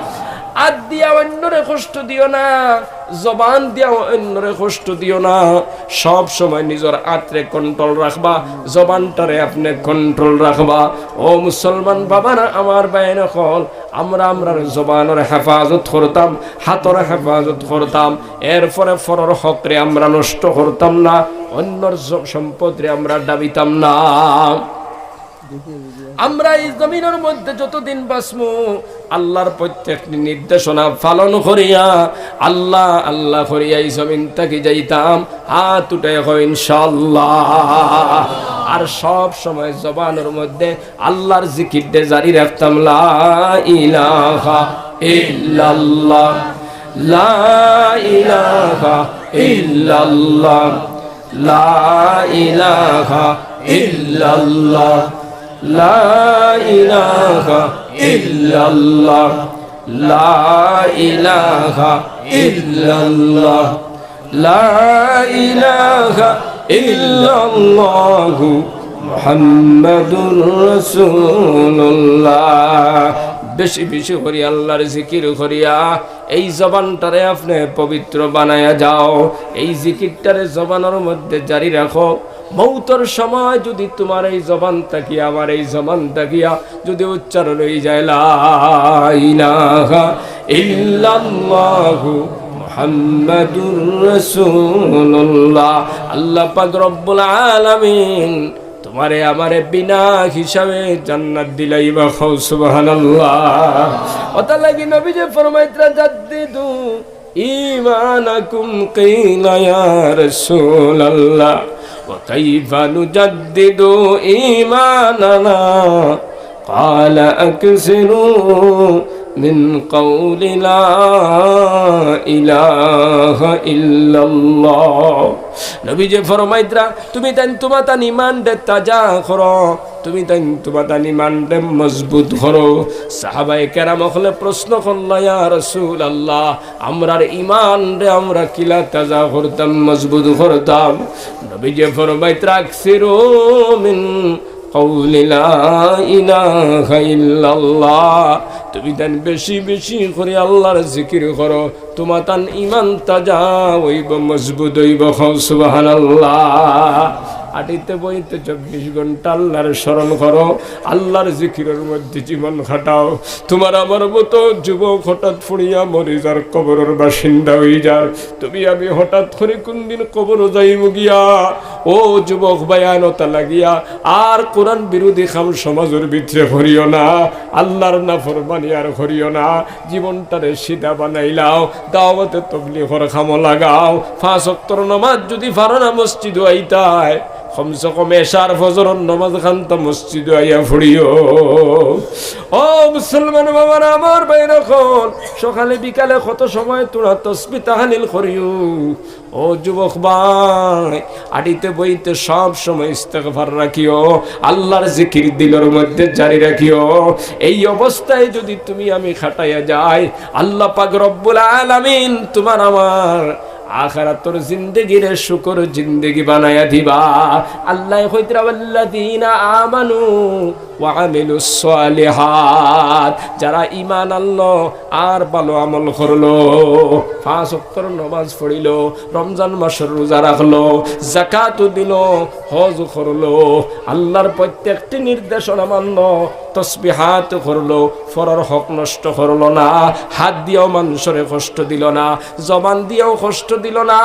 হাত দিয়া অন্যরে কষ্ট দিও না, জবান দিয়া অন্যরে কষ্ট দিও না। সব সময় নিজর আতরে কন্ট্রোল রাখবা, জবানটারে আপনে কন্ট্রোল রাখবা। ও মুসলমান বাবারা, আমার ভাইরা অকল, আমরা আমরার জবানর হেফাজত করতাম, হাতর হেফাজত করতাম, এরপরে পরর হকরে আমরা নষ্ট করতাম না, অন্যর জ-, সম্পদরে আমরা ডাবিতাম না। আমরা এই জমিনর মধ্যে যতদিন বাঁচমু, আল্লাহর প্রত্যেক নির্দেশনা পালন করিয়া, আল্লাহ আল্লাহ করিয়া এই জমিন থাকি যাইতাম। হাত উঠাইয়া কও ইনশাআল্লাহ। আর সব সময় জবানর মধ্যে আল্লাহর জিকিরটা জারি রাখতাম, লা ইলাহা ইল্লাল্লাহ, লা ইলাহা ইল্লাল্লাহ, লা ইলাহা ইল্লাল্লাহ, লা ইলাহা ইল্লাল্লাহ, লা ইলাহা ইল্লাল্লাহ, লা ইলাহা ইল্লাল্লাহু মুহাম্মাদুর রাসূলুল্লাহ। বেশি বেশি করি আল্লাহর জিকির করিয়া এই জবানটারে আপনে পবিত্র বানাইয়া যাও। এই জিকিরটারে জবানর মধ্যে জারি রাখো। মৌতর সময় যদি তুমার এই জবান থাকিয়া, আমার এই জবান থাকিয়া যদি উচ্চারণ অই যায়, লা ইলাহা ইল্লাল্লাহু মুহাম্মাদুর রাসূলুল্লাহ, আল্লাহ পাক রব্বুল আলামিন তুমারে আমারে বিনা হিসাবে জান্নাত দিলাইবা। কও সুবহানাল্লাহ। অতার লাগি নবীজি ফরমাইতরা, জাদ্দিদু ঈমানাকুম। কিলা ইয়া রাসূলাল্লাহ, ওয়া কাইফা নুজাদ্দিদু ঈমানানা? ক্বালা আকসিরু মিন ক্বাউলি লা ইলাহা ইল্লাল্লাহ। নবীজি ফরমাইতরা, তুমি তাইন তুমাতান ইমানরে তাজা করো, তুমি তাইন তুমাতান ইমানরে মজবুত করো। সাহাবায়ে কেরাম অকলে প্রশ্ন করলা, ইয়া রাসূলাল্লাহ, আমরার ইমানরে আমরা কিলা তাজা করতাম, মজবুত করতাম? নবীজি ফরমাইতরা, আকসিরু মিন ক্বাউলি লা ইলাহা ইল্লাল্লাহ। তুমি তাইন বেশি বেশি করি আল্লাহর জিকির করো, তুমাতান ইমান তাজা অইবো, মজবুত অইবো। কও সুবহানাল্লাহ। আটিতে বইতে চব্বিশ ঘন্টা আল্লাহর স্মরণ করো, আল্লাহর জিকিরর মধ্যে জীবন কাটাও। তুমার আমার মতো যুবক হঠাৎ ফুড়িয়া মরি যার, কবরর বাসিন্দা অই যার, তুমি আমি হঠাৎ করি কুনদিন কবরো যাইমু গিয়া। ও যুবক ভাইয়াইন, অতা লাগিয়া আর কোরআন বিরোধী কাম সমাজর ভিতরে করিও না, আল্লাহর নাফরমানি আর করিও না। জীবনটারে সিধা বানাইলাও, দাওয়াতে তবলিগর কামো লাগাও। পাঁচ ওয়াক্তর নামাজ যুদি পারো না মসজিদো আইতায়, কমসে কম এশার ফজরর নামাজ খানতা মসজিদো আইয়া পড়িও। ও মুসলমান বাবারা, আমার ভাইরা অকল, সকালে বিকালে কত সময় তুরা তসবিহ তাহলিল করিও। ও যুবক ভাই, আটিতে বইতে সব সময় ইস্তেগফার রাখিও, আল্লাহর জিকির দিলর মধ্যে জারি রাখিও। এই অবস্থায় যুদি তুমি আমি কাটাইয়া যাই, আল্লাহ পাক রব্বুল আলামিন তুমার আমার আখিরাতর জিন্দেগিরে সুখর জিন্দেগি বানাইয়া দিবা। আল্লায় কইতরা, ওয়াল্লাযীনা আমানু ওয়া আমিলুস সালিহাত, যারা ঈমান আনলো আর ভালো আমল করলো, পাঁচ ওয়াক্তর নামাজ পড়িলো, রমজান মাসর রোজা রাখলো, যাকাত দিলো, হজ করলো, আল্লাহর প্রত্যেকটি নির্দেশনা মানলো, তসবিহাত করলো, পরর হক নষ্ট করলো না, হাত দিয়াও মানুষরে কষ্ট দিলো না, জবান দিয়াও কষ্ট দিলো না,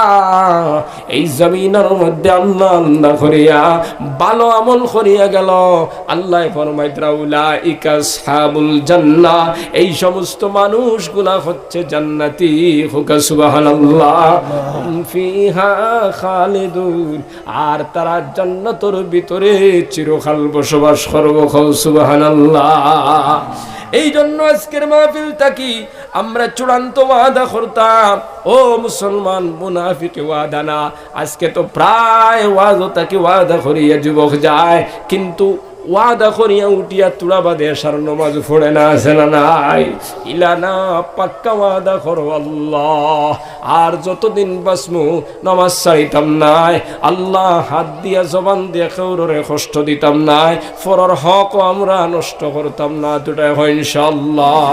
এই জমিনর মধ্যে আল্লাহ আল্লাহ করিয়া ভালো আমল করিয়া গেলো, আল্লায় ফরমাইতরা, "উলাইকা আসহাবুল জান্নাহ", এই সমস্ত মানুষগুলা হচ্ছে জান্নাতি। কউক্কা সুবহানাল্লাহ। "হুম ফিহা খালিদুন", আর তারা জান্নাতর ভিতরে চিরকাল বসবাস করবো। কও সুবহানাল্লাহ। এই জন্য আজকের মাহফিল থাকি আমরা চূড়ান্ত ওয়াদা করতাম, ও মুসলমান, মুনাফিকি ওয়াদা না। আজকে তো প্রায় ওয়াজ থাকি ওয়াদা করিয়া যুবক যায়, কিন্তু ওয়াদা করিয়া উঠিয়া তুড়া বাদে এশার নমাজ পড়ে না, আছে না নাই? ইলা না, পাক্কা ওয়াদা করো আল্লাহ, আর যতদিন বাঁচমু নমাজ ছাড়িতাম নায়। আল্লাহ, হাত দিয়া জবান দিয়া কেউররে কষ্ট দিতাম নায়, পরর হকও আমরা নষ্ট করতাম না। দুটাই হয় ইনশাআল্লাহ।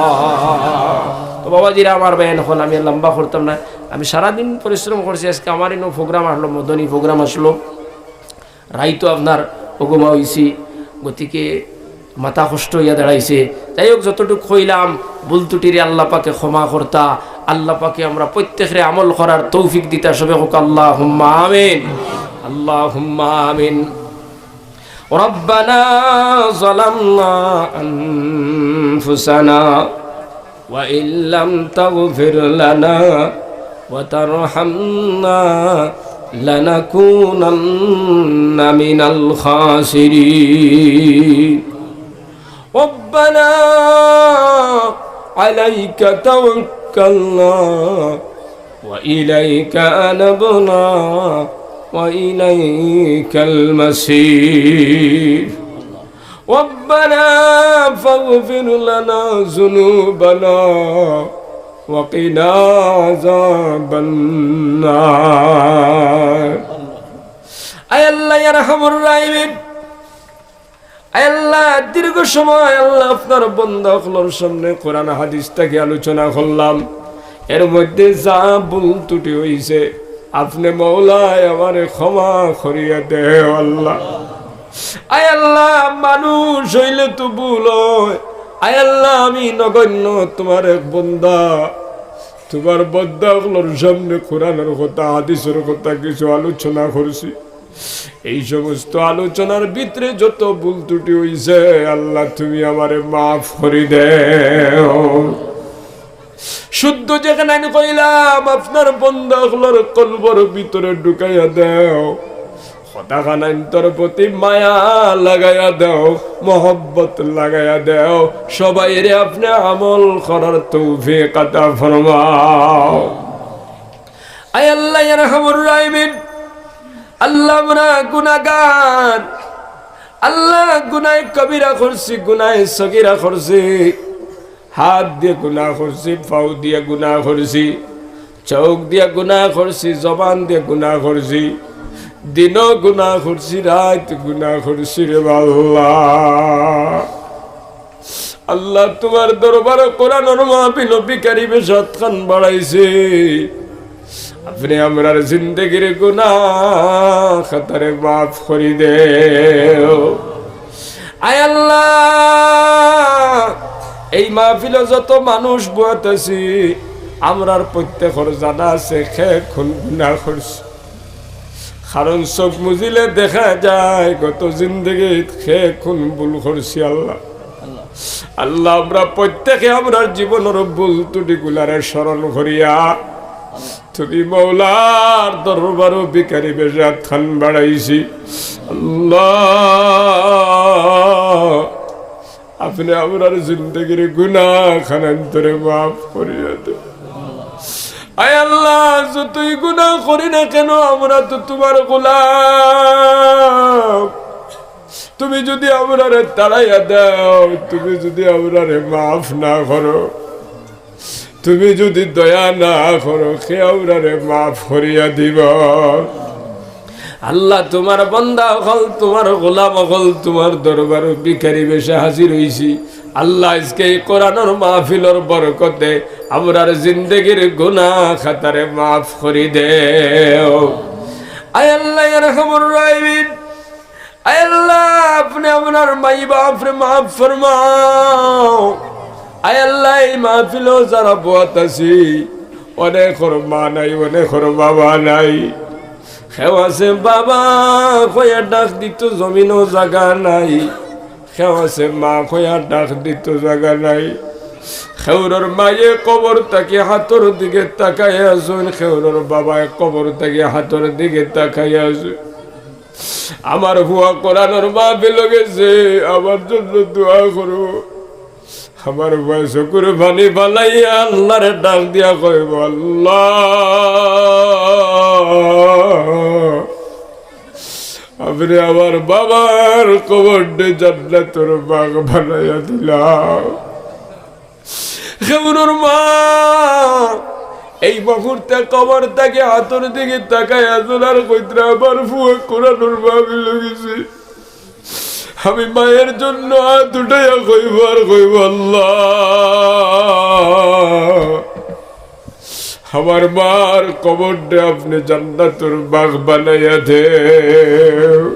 তো বাবাজিরা আমার, বেয়ান অকল আমি আর লম্বা করতাম না। আমি সারাদিন পরিশ্রম করছি, আজকে আমার ইনো প্রোগ্রাম আসলো, মদনী প্রোগ্রাম আসলো, রাইতো আপনার ওগুমা অইছি, গতিকে মাথা কষ্ট অইয়া দাঁড়াইছে। যাই হোক, যতটুক কইলাম, ভুল ত্রুটিরে আল্লাহ পাকে ক্ষমা করতা, আল্লাহ পাকে আমরা প্রত্যেকরে আমল করার তৌফিক দিতা। সবে কউক্কা আল্লাহুম্মা আমিন, আল্লাহুম্মা আমিন। ربنا ظلمنا أنفسنا وإن لم تغفر لنا وترحمنا لنكونن من الخاسرين. ربنا عليك توكلنا وإليك أنبنا وإليك المصير. ربنا فاغفر لنا ذنوبنا وقنا عذاب النار. আয় আল্লাহ, ইয়া আরহামার রাহিমিন, আয় আল্লাহ, দীর্ঘ সময় আল্লাহ আপনার বন্দা অকলর সামনে কোরআন হাদিস থাকি আলোচনা করলাম, এর মধ্যে যা ভুল ত্রুটি অইছে, আপনে মওলায় আমারে ক্ষমা করিয়া দেও আল্লাহ। আয় আল্লাহ, মানুষ অইলে তো ভুল অয়। আয় আল্লাহ, আমি নগণ্য তুমার এক বন্দা, তুমার বন্দা অকলর সামনে কোরআনর কথা, হাদিসর কথা কিছু আলোচনা করছি। এই সমস্ত আলোচনার ভিতরে যত ভুল ত্রুটি অইছে, আল্লাহ তুমি আমারে মাফ করি দেও। শুদ্ধ যেখানে আমি কইলাম, আপনার বন্দা অকলর কলবর ভিতরে ঢুকাইয়া দেও। কথাখান অন্তর প্রতি মায়া লাগাইয়া দেও, মহব্বত লাগাইয়া দেও। সবাইরে আপনে আমল করার তৌফিক আতা ফরমাও। আয় আল্লাহ, ইয়া আরহামার রাহিমিন, আল্লাহ, আমরা গুনাহগার। আল্লাহ, গুনাহে কবিরা করছি, গুনাহে সগিরা করছি, হাত দিয়া গুনাহ করছি, পাও দিয়া গুনাহ করছি, চউখ দিয়া গুনাহ করছি, জবান দিয়া গুনাহ করছি, দিনো গুনাহ করছি, রাইত গুনাহ করছি রে আল্লাহ। আল্লাহ, তুমার দরবারো কোরআনর মাহফিলো ভিখারি বেশে আত খান বাড়াইছি। আপনে আমরার জিন্দেগির গুনাহ খাতারে মাফ করি দেও। আয় আল্লাহ, এই মাহফিলো যত মানুষ বওয়াত আছি, আমরার প্রত্যেকর জানা আছে কে কুন গুনাহ করছে। কারণ চউখ মুজিলে দেখা যায় গত জিন্দেগিত কে কুন ভুল করছি আল্লাহ। আল্লাহ, আমরা প্রত্যেকে আমরার জীবনর ভুল ত্রুটিগুলারে স্মরণ করিয়া তুমি মওলার দরবারো ভিখারি বেশে আত খান বাড়াইছি। আল্লাহ, আপনে আমরার জিন্দেগির গুনাহ খান অন্তরে মাফ করিয়া দেও। আয় আল্লাহ, যতই গুনাহ করি না কেন, আমরা তো তুমার গোলাম। তুমি যদি আমরারে তাড়াইয়া দেও, তুমি যদি আমরারে মাফ না করো, তুমি যদি দয়া না করো, কে আমরারে মাফ করিয়া দিবা? আল্লাহ, তুমার বান্দা অকল, তুমার গোলাম অকল, তুমার দরবারো ভিখারি বেশে হাজির অইছি। আল্লাহ, আইজকে ই কোরআনর মাহফিলর বরকতে আমরার জিন্দেগির গুনাহ খাতারে মাফ করি দেও। আয় আল্লাহ, ইয়া আরহামার রাহিমিন, আয় আল্লাহ, আপনে আমরার মাই বাফরে মাফ ফরমাও। আয় আল্লাহ, ই মাহফিলো যারা বওয়াত আছি, অনেকর মা নাই, অনেকর বাবা নাই। কেউ আছে বাবা কইয়া ডাক দিতো, জমিনো জাগা নাই। কেউ আছে মা কইয়া ডাক দিতো, জাগা নাই। কেউরর মায়ে কবর থাকি হাতর দিকে তাকাইয়া আছইন, কেউরর বাবায় কবর থাকি হাতর দিকে তাকাইয়া আছইন। আমার ফুয়া কোরআনর মাহফিলো গেছে, আমার জন্য দোয়া করো। আমার ফুয়ায় চকুর পানি ফালাইয়া আল্লারে ডাক দিয়া কইবো, "আল্লাহ, আপনে আমার বাবার কবররে জান্নাতর বাগ বানাইয়া দিলাও।" কেউরর মা এই মুহূর্তে কবর থাকি হাতর দিকে তাকাইয়া আছইন আর কইতরা, "আমার ফুয়া কোরআনর মাহফিলো গেছে।" আমি মায়ের জন্য হাত উঠাইয়া কইবো আর কইবো, "আল্লাহ, আমার মার কবররে আপনে জান্নাতর বাগ বানাইয়া দেও।"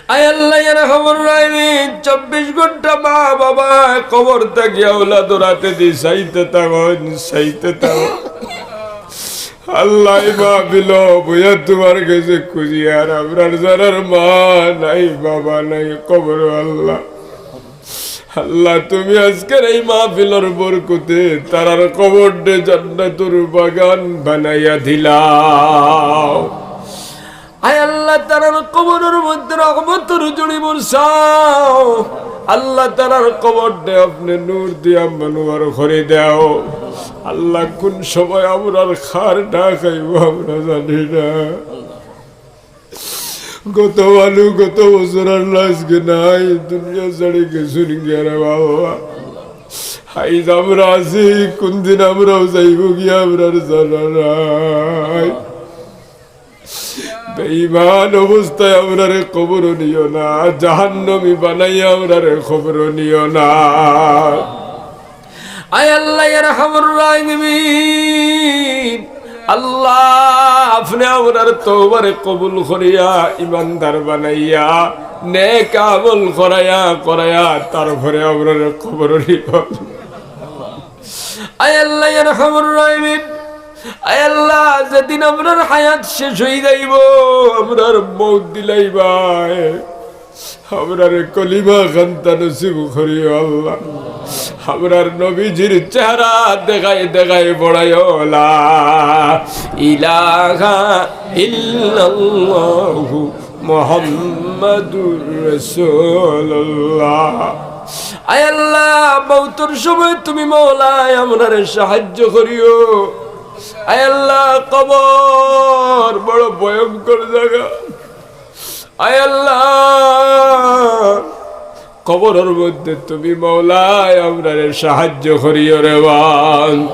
আয় আল্লাহ, ইয়া আরহামার রাহিমিন, চব্বিশ ঘন্টা মা বাবা কবর থাকি আওলাদর আতেদি চাইতে থাকইন, চাইতে থাকইন। আল্লাহ, ই মাহফিলো বইয়া তুমার গেছে খুঁজি, আর আমরার যারার মা নাই, বাবা নাই কবরো, আল্লাহ, আল্লাহ, তুমি আইজকের এই মাহফিলর বরকতে তারার কবররে জান্নাতুর বাগান বানাইয়া দিলাও। আয় আল্লাহ, তারার কবরর মধ্যে রহমতর ঝুড়ি বর্ষাও। আল্লাহ, তারার কবররে আপনে নূর দিয়া মনোয়ার করি দেও। আল্লাহ, কুন সময় আমরার কার ডাক আইবো আমরা জানি না। গত আলু গত বছর আল্লাহ আইজকে নাই, দুনিয়া ছাড়ি গেছইন গিয়া রে বাবা। আইজ আমরা আছি, কুনদিন আমরাও যাইবো গিয়া আমরার জানা নাই। বেঈমান অবস্থায় আমরারে কবরো নিও না, জাহান্নামী বানাইয়া আমরারে কবরো নিও না। আয় আল্লাহ, ইয়া আরহামার রাহিমিন, আল্লাহ, আপনে আমরার তওবারে কবুল করিয়া, ইমানদার বানাইয়া, নেক আমল করাইয়া, করাইয়া, তারপরে আমরারে কবরো নিবা। আয় আল্লাহ, ইয়া আরহামার রাহিমিন, আয় আল্লাহ, যেদিন আমরার হায়াত শেষ অই যাইবো, আমরার মউত দিলাইবায়, আমরারে কলিমা খান্তা নসিব করিও আল্লাহ। আমরার নবীজির চেহারা দেখাই দেখাই পড়াইও, লা ইলাহা ইল্লাল্লাহু মুহাম্মাদুর রাসূলুল্লাহ। আয় আল্লাহ, মউতর সময় তুমি মওলায় আমরারে সাহায্য করিও। আয় আল্লাহ, কবর বড় ভয়ঙ্কর জাগা। আয় আল্লাহ, কবরর মধ্যে তুমি মওলায় আমরারে সাহায্য করিও রে বান।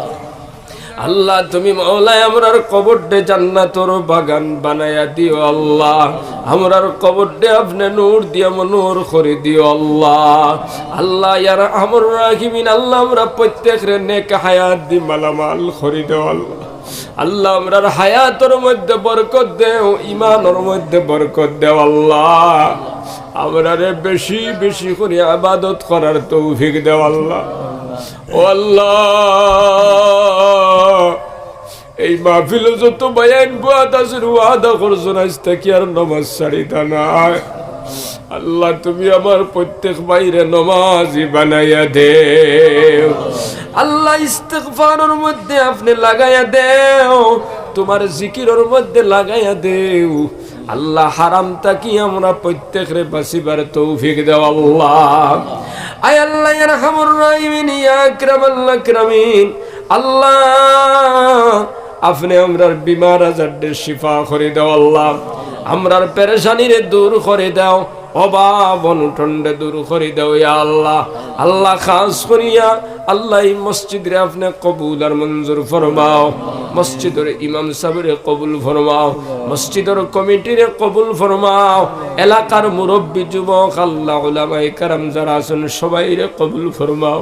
আল্লাহ, তুমি মওলায় আমরার কবররে জান্নাতর বাগান বানাইয়া দিও আল্লাহ। আমরার কবররে আপনে নূর দিয়া মনোয়ার করি দিও আল্লাহ। আল্লাহ, ইয়া আরহামার রাহিমিন, আল্লাহ, আমরা প্রত্যেকরে নেক হায়াত দি মালামাল করি দেও আল্লাহ। আল্লাহ, আমরার হায়াতর মধ্যে বরকত দেও, ইমানর মধ্যে বরকত দেও আল্লাহ। আমরারে বেশি বেশি করি ইবাদত করার তৌফিক দেও আল্লাহ। ও আল্লাহ, এই মাহফিলো যত ভাইয়াইন বওয়াত আছইন, ওয়াদা করছইন আইজ থাকি আর নমাজ ছাড়িতা নায়। আল্লাহ, তুমি আমার প্রত্যেক ভাইরে নমাজি বানাইয়া দেও। আল্লাহ, ইস্তেগফারর মধ্যে আপনে লাগাইয়া দেও, তুমার জিকিরর মধ্যে লাগাইয়া দেও। আল্লাহ, হারাম থাকি আমরা প্রত্যেকরে বাঁচিবার তৌফিক দেও আল্লাহ। আয় আল্লাহ, ইয়া আরহামার রাহিমিন, ইয়া আকরামাল আকরামিন, আল্লাহ, আপনে আমরার বিমার আজাররে শিফা করি দেও আল্লাহ, আমরার পেরেশানিরে দূর করি দেও, অভাব অনটনরে দূর করি দেও ইয়া আল্লাহ। আল্লাহ, খাস করিয়া আল্লাহ, এই মসজিদরে আপনে কবুল আর মঞ্জুর ফরমাও, মসজিদর ইমাম সাবরে কবুল ফরমাও, মসজিদর কমিটিরে কবুল ফরমাও, এলাকার মুরব্বি যুবক, আল্লাহ, উলামায়ে কেরাম যারা আছইন সবাইরে কবুল ফরমাও।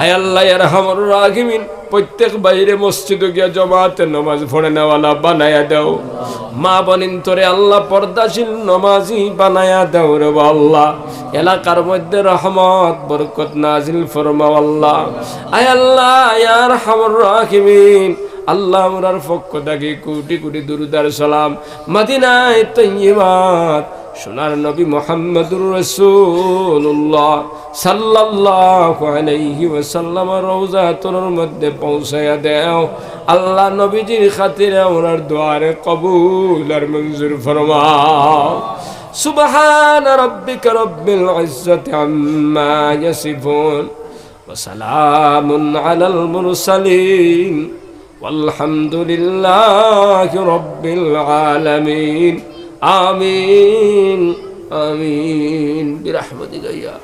আয় আল্লাহ, ইয়া আরহামার রাহিমিন, প্রত্যেক ভাইরে মসজিদো গিয়া জমাতে নামাজ পড়নেওয়ালা বানাইয়া দেও। মা বইনতরে আল্লাহ পর্দাশীল নমাজি বানাইয়া দেও রে বা আল্লাহ। এলাকার মধ্যে রহমত বরকত নাজিল ফরমাও আল্লাহ। আয় আল্লাহ, ইয়া আরহামার রাহিমিন, আল্লাহ, আমরার পক্ষ থাকি কোটি কোটি দুরুদ আর সালাম মদিনায়ে তৈয়বাত সোনার নবী মুহাম্মদুর রাসূলুল্লাহ সাল্লাল্লাহু আলাইহি ওয়াসাল্লাম রওজা তুনুর মধ্যে পৌঁছাইয়া দেও। আল্লাহ, নবীজির খাতিরে আমরার দোয়ারে কবুল আর মঞ্জুর ফরমাও। সুবহানা রাব্বিকা রাব্বিল ইজ্জাতি আম্মা ইয়াসিফুন। وسلام على المرسلين والحمد لله رب العالمين. آمين، آمين، برحمتك يا